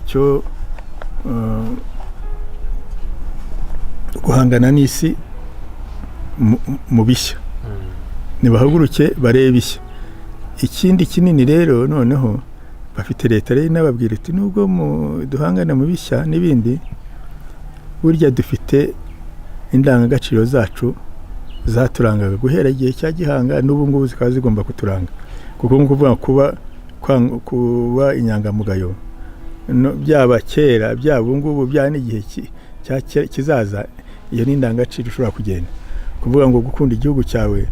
cyo guhangana n'isi mu bishya. Nibahaguruke barebe ishya. Ikindi kinini rero noneho, bafite leta rero inababwira iti nubwo duhangana mu bishya n'ibindi, burya dufite indangagaciro zacu zaturangaga guhera igihe cya Gihanga, n'ubu ngubu zikaba zigomba kuturanga. Kuko nko kuvuga kuba inyangamugayo, byaba kera, byaba ubu ngubu, byaba n'igihe kizaza, iyo ni indangagaciro ushobora kugenda. Kuvuga ngo gukunda igihugu cyawe,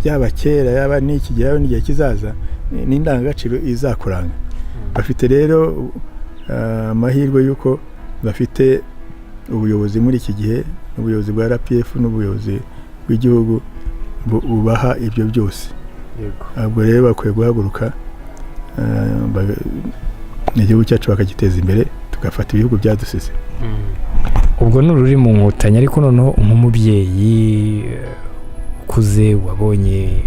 byaba kera, yaba n'iki gihe, yaba n'igihe kizaza, ni indangagaciro izakuranga. Bafite rero amahirwe y'uko bafite ubuyobozi muri iki gihe, n'ubuyobozi bwa RPF n'ubuyobozi bw'igihugu bubaha ibyo byose. Ubwo rero bakwiye guhaguruka, igihugu cyacu bakagiteza imbere, tugafata ibihugu byadusize. Ubwo ni ururi mu Nkotanyi, ariko noneho nk'umubyeyi ukuze wabonye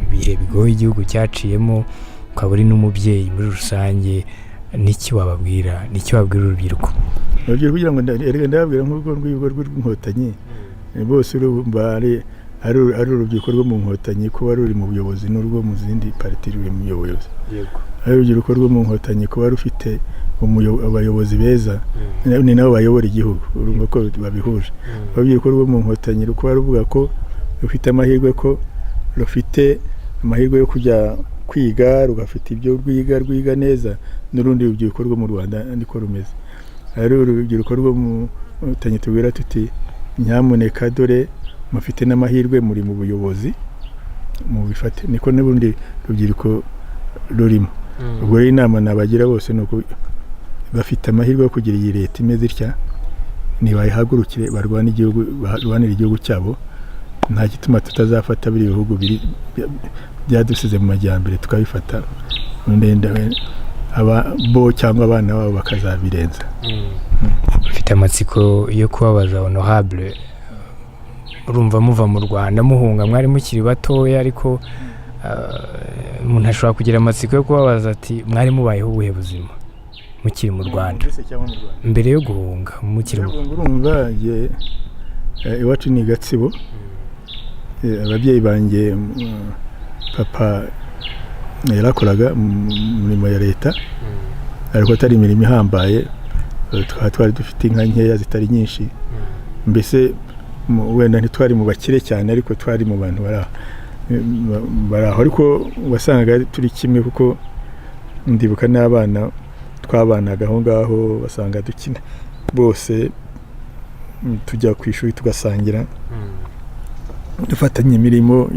ibihe bigoye igihugu cyaciyemo, ukaba uri n'umubyeyi muri rusange, n'iki wababwira, n'iki wabwira urubyiruko? Urubyiruko, kugira ngo erega ndababwira nk'urwo rwego rw'Inkotanyi bose, urumva ari Ari urubyiruko rwo mu Nkotanyi kuba ruri mu buyobozi n'urwo mu zindi pariti ruri mu buyobozi, ari urubyiruko rwo mu Nkotanyi kuba rufite abayobozi beza, ni nabo bayobora igihugu, urumva ko babihuje. Urubyiruko rwo mu Nkotanyi kuba ruvuga ko rufite amahirwe, ko rufite amahirwe yo kujya kwiga, rugafite ibyo rwiga, rwiga neza, n'urundi rubyiruko rwo mu Rwanda niko rumeze. Ari urubyiruko rwo mu Nkotanyi tubwira tuti: "Nyamuneka, dore mufite n'amahirwe, muri mu buyobozi, mubifate." Niko n'urundi rubyiruko rurimo. Ubwo rero inama nabagira bose ni uko bafite amahirwe yo kugira iyi leta imeze itya, nibayihagurukire, barwane igihugu, barwanire igihugu cyabo. Nta gituma tutazafata biriya bihugu biri byadusize mu majyambere, tukabifata, ndenda aba bo cyangwa abana babo bakazabirenza. Mfite amatsiko yo kubabaza, honorable. Urumva muva mu Rwanda muhunga mwari mukiri batoya, ariko umuntu ashobora kugira amatsiko yo kubabaza ati: "Mwari mubayeho ubuhe buzima mukiri mu Rwanda?" Mbese cyangwa mu Rwanda? Mbere yo guhunga, mukiri mu Urumva jye, iwacu ni Gatsibo. Ababyeyi banjye, papa yarakoraga mu mirimo ya leta, ariko atari imirimo ihambaye. Twaba twari dufite inka nkeya zitari nyinshi, mbese wenda ntitwari mu bakire cyane, ariko twari mu bantu bari aho. Bari aho, ariko wasangaga turi kimwe, kuko ndibuka n'abana twabanaga aho ngaho, basanga dukina bose, tujya ku ishuri tugasangira, dufatanya imirimo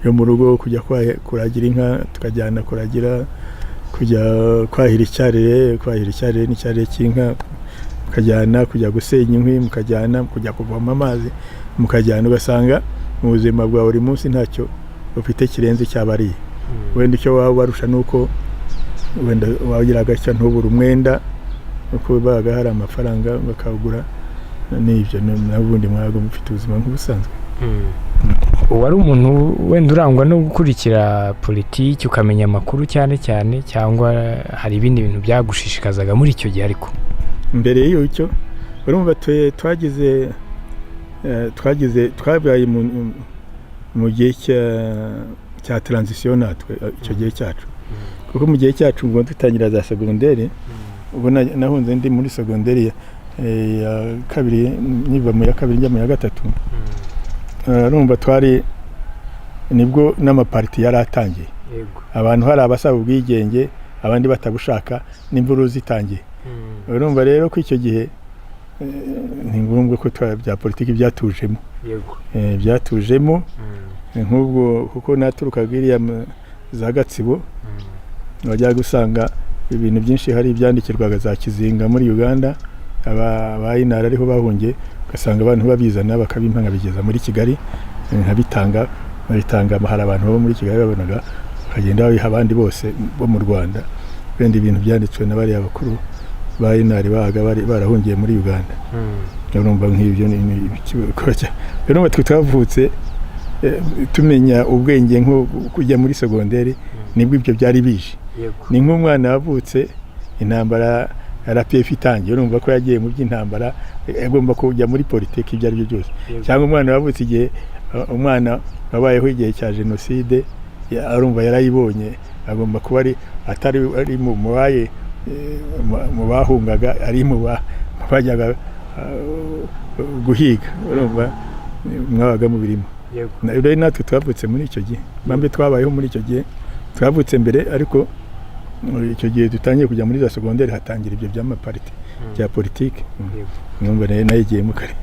yo mu rugo, kujya kuragira inka tukajyana kuragira, kujya kwahira icyarire, kwahira icyarire n'icyarire cy'inka mukajyana, kujya gusenya inkwi mukajyana, kujya kuvoma amazi mukajyana. Ugasanga mu buzima bwa buri munsi ntacyo ufite kirenze icyabariye. Wenda icyo waba ubarusha ni uko wenda wagira gutya ntubure umwenda, uko baga hari amafaranga bakawugura, n'ibyo. N'ubundi mwabaga mufite ubuzima nk'ubusanzwe. Wari umuntu wenda urangwa no gukurikira politiki, ukamenya amakuru cyane cyane, cyangwa hari ibindi bintu byagushishikazaga muri icyo gihe ariko? Mbere y'icyo, urumva twagize twabaye mu gihe cya transition natwe, icyo gihe cyacu, kuko mu gihe cyacu ubwo dutangira za segonderi, ubwo nahunze ndi muri segonderi ya kabiri, nkiva mu ya kabiri njya mu ya gatatu. Urumva twari nibwo n'amapariti yari atangiye, abantu hari abasaba ubwigenge, abandi batabushaka, n'imvururu zitangiye. Urumva rero ko icyo gihe ni ngombwa ko bya politiki byatujemo. Byatujemo nk'ubwo, kuko naturukaga iriya za Gatsibo, wajyaga usanga ibintu byinshi hari ibyandikirwaga za Kizinga muri Uganda, aba inara ariho bahungiye, ugasanga abantu babizana bakabimpa nkabigeza muri Kigali, nkabitanga, babitanga. Hari abantu bo muri Kigali babonaga, bakagenda babiha abandi bose bo mu Rwanda, wenda ibintu byanditswe na bariya bakuru ba inari babaga bari barahungiye muri Uganda. Urumva nk'ibyo ni urumva twe twavutse, tumenya ubwenge nko kujya muri segonderi, nibwo ibyo byari bije. Ni nk'umwana wavutse intambara ya RPF itangiye, urumva ko yagiye mu by'intambara, agomba kujya muri politiki ibyo ari byo byose. Cyangwa umwana wavutse igihe, umwana wabayeho igihe cya jenoside, arumva yarayibonye, agomba kuba ari atari ari mu baye, mu bahungaga, ari mu bajyaga guhiga. Urumva mwabaga mubirimo. Rero natwe twavutse muri icyo gihe, bambe twabayeho muri icyo gihe, twavutse mbere, ariko muri icyo gihe dutangiye kujya muri za segonderi hatangira ibyo by'amapariti bya politiki. Numva rero nayigiyemo kare.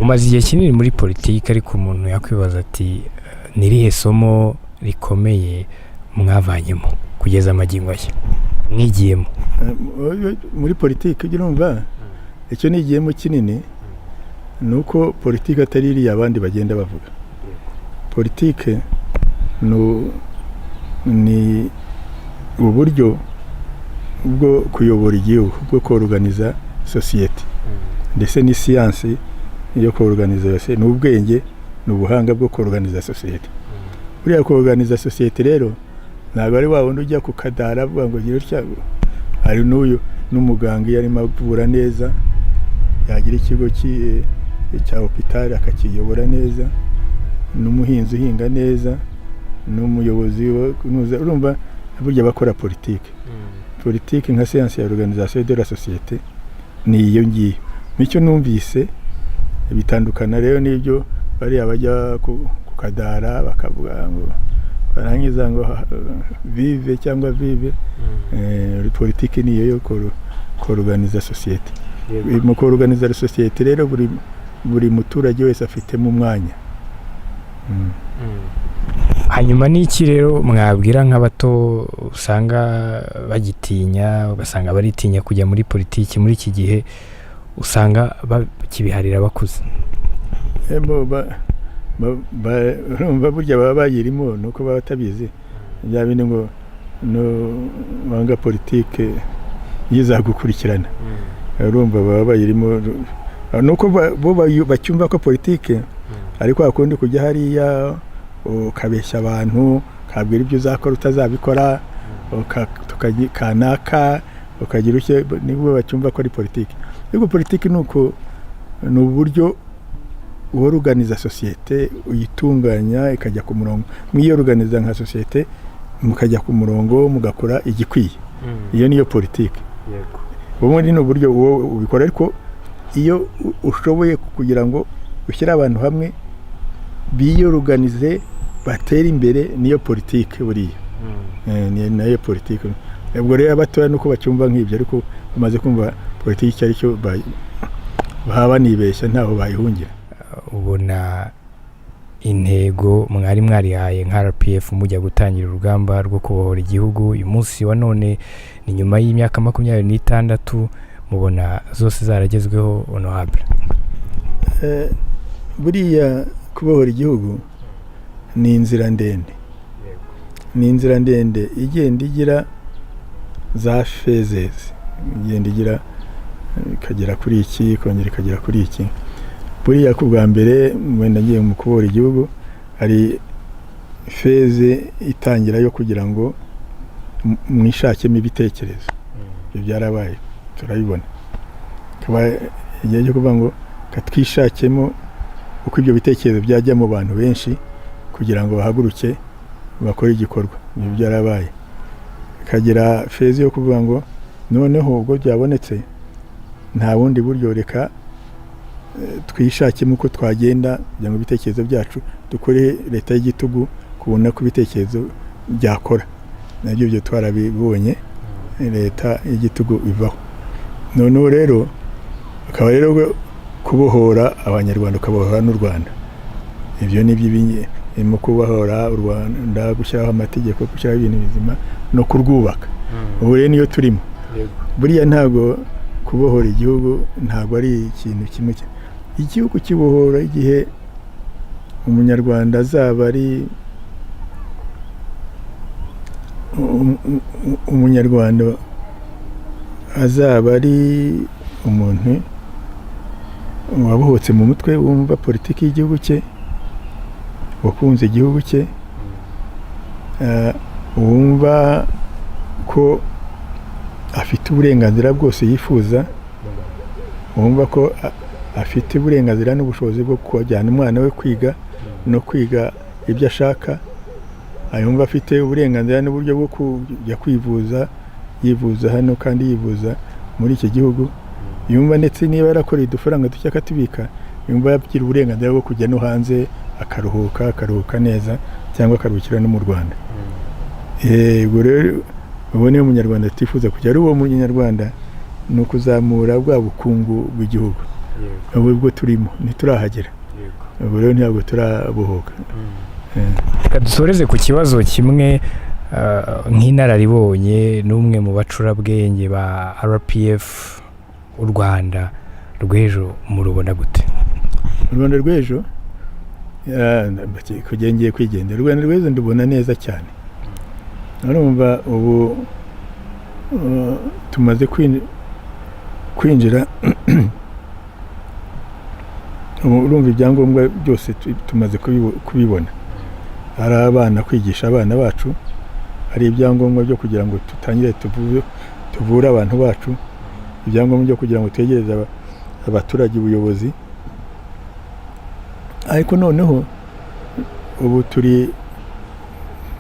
Umaze igihe kinini muri politiki, ariko umuntu yakwibaza ati: "Ni irihe somo rikomeye mwavanyemo kugeza amagingo aya mwigiyemo?" Muri politiki, ujya urumva icyo nigiyemo kinini ni uko politiki atari iriya abandi bagenda bavuga. Politiki ni uburyo bwo kuyobora igihugu, bwo koruganiza sosiyete, ndetse ni siyansi yo koruganiza, ni ubwenge, ni ubuhanga bwo koruganiza sosiyete. Buriya koruganiza sosiyete rero ntabwo ari wa wundi ujya ku kadara avuga ngo gira utya. Hari n'uyu n'umuganga iyo arimo avura neza, yagira ikigo cya hopitali akakiyobora neza. N'umuhinzi uhinga neza, n'umuyobozi urumva burya bakora politiki. Politiki nka science ya organisation de la société ni iyo ngiyo, nicyo numvise. Bitandukana rero n'ibyo bariya bajya ku kadara bakavuga ngo barangiza ngo vive cyangwa vive. Politiki niyo yo koruganiza sosiyete. Mu koruganiza sosiyete rero, buri muturage wese afitemo umwanya. Hanyuma n'iki rero mwabwira nk'abato usanga bagitinya, ugasanga baritinya kujya muri politiki muri iki gihe, usanga bakibiharira abakuze? Bo urumva burya baba bayirimo, nuko baba batabizi. Bya bindi ngo no wanga politike yizagukurikirana, urumva baba bayirimo, nuko bo bacyumva ko politike ariko hakundi kujya hariya ukabeshya abantu, ukabwira ibyo uzakora utazabikora, kanaka ukagira uke, nibwo bacyumva ko ari politiki. Ariko politiki ni uko, ni uburyo uruganiza sosiyete, uyitunganya ikajya ku murongo, mwiyoruganiza nka sosiyete, mukajya ku murongo, mugakora igikwiye. Iyo niyo politiki. Ubundi ni uburyo wowe ubikora, ariko iyo ushoboye kugira ngo ushyire abantu hamwe biyoruganize, batere imbere, niyo politiki buriya. Ni nayo politiki. Ubwo rero abatoya nuko bacyumva nk'ibyo, ariko bamaze kumva politiki icyo ari cyo, baba banibeshya, ntaho bayihungira. Ubona intego mwari mwarihaye nka RPF mujya gutangira urugamba rwo kubohora igihugu, uyu munsi wa none ni nyuma y'imyaka 26, mubona zose zaragezweho, honorable? Buriya kubohora igihugu ni inzira ndende, ni inzira ndende igenda igira za phases, igenda igira ikagera kuri iki, ikongera ikagera kuri iki. Buriya ku bwa mbere wenda ngiye mu kubohora igihugu, hari phase itangira yo kugira ngo mwishakemo ibitekerezo. Ibyo byarabaye, turabibona. Akaba igihe cyo kuvuga ngo katwishakemo uko ibyo bitekerezo byajya mu bantu benshi kugira ngo bahaguruke bakore igikorwa. Ibyo byarabaye. Ikagira phase yo kuvuga ngo noneho ubwo byabonetse, nta bundi buryo, reka twishakemo uko twagenda kugira ngo ibitekerezo byacu dukore leta y'igitugu, kubona ko ibitekerezo byakora. Nabyo ibyo twarabibonye, leta y'igitugu ivaho. Noneho rero akaba rero kubohora Abanyarwanda, ukabohora n'u Rwanda. Ibyo ni byo mu kubohora u Rwanda, gushyiraho amategeko, gushyiraho ibintu bizima no kurwubaka. Ubu rero niyo turimo. Buriya ntabwo kubohora igihugu ntabwo ari ikintu kimwe. Igihugu kibohora igihe Umunyarwanda azaba ari Umunyarwanda, azaba ari umuntu wabohotse mu mutwe, wumva politiki y'igihugu cye, wakunze igihugu cye, wumva ko afite uburenganzira bwose yifuza, wumva ko afite uburenganzira n'ubushobozi bwo kujyana umwana we kwiga no kwiga ibyo ashaka, yumva afite uburenganzira n'uburyo bwo kujya kwivuza, yivuza hano kandi yivuza muri iki gihugu, yumva ndetse niba yarakoreye udufaranga duke akatubika, yumva yagira uburenganzira bwo kujya no hanze akaruhuka, akaruhuka neza, cyangwa akaruhukira no mu Rwanda. Ubwo rero ubu niyo Munyarwanda twifuza kujya. Ari uwo Munyarwanda ni ukuzamura bwa bukungu bw'igihugu. Ubu bwo turimo ntiturahagera, ubu rero ntabwo turabohoka. Reka dusoreze ku kibazo kimwe. Nk'inararibonye n'umwe mu bacurabwenge ba RPF, u Rwanda rw'ejo murubona gute? U Rwanda rw'ejo, kugira ngiye kwigendera, u Rwanda rw'ejo ndubona neza cyane. Urumva ubu tumaze kwinjira, ubu urumva ibyangombwa byose tumaze kubibona. Ari abana, kwigisha abana bacu, hari ibyangombwa byo kugira ngo dutangire tuvure abantu bacu, ibyangombwa byo kugira ngo twegereze abaturage ubuyobozi. Ariko noneho Ubu turi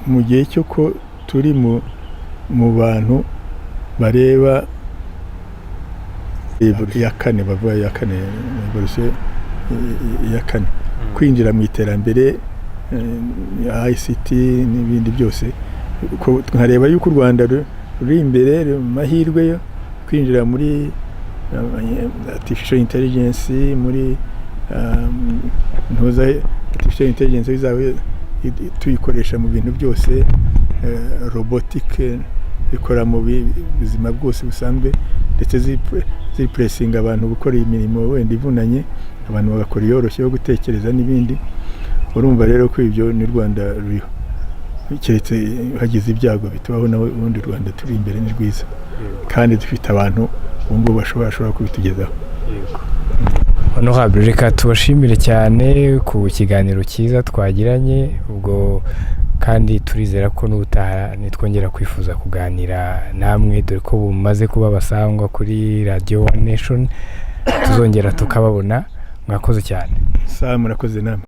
mu gihe cyo ko turi mu bantu bareba ya kane, bavuga ya kane, révolution ya kane, kwinjira mu iterambere, ICT n'ibindi byose. Nkareba yuko u Rwanda ruri imbere, ruri mu mahirwe yo kwinjira muri artificial intelligence, muri ntuza artificial intelligence izaba tuyikoresha mu bintu byose, robotique ikora mu buzima bwose busanzwe, ndetse zireplacinga abantu gukora imirimo wenda ivunanye, abantu bagakora iyoroshye yo gutekereza n'ibindi. Urumva rero ko ibyo ni Rwanda ruriho, keretse hagize ibyago bitubaho, nawe ubundi u Rwanda turi imbere, ni rwiza, kandi dufite abantu ubu ngubu bashobora kubitugezaho. Honorable, reka tubashimire cyane ku kiganiro cyiza twagiranye. Ubwo kandi turizera ko n'ubutaha nitwongera kwifuza kuganira namwe, dore ko bumaze kuba basangwa kuri Radiyo One Nation, tuzongera tukababona. Mwakoze cyane. Sawa, murakoze namwe.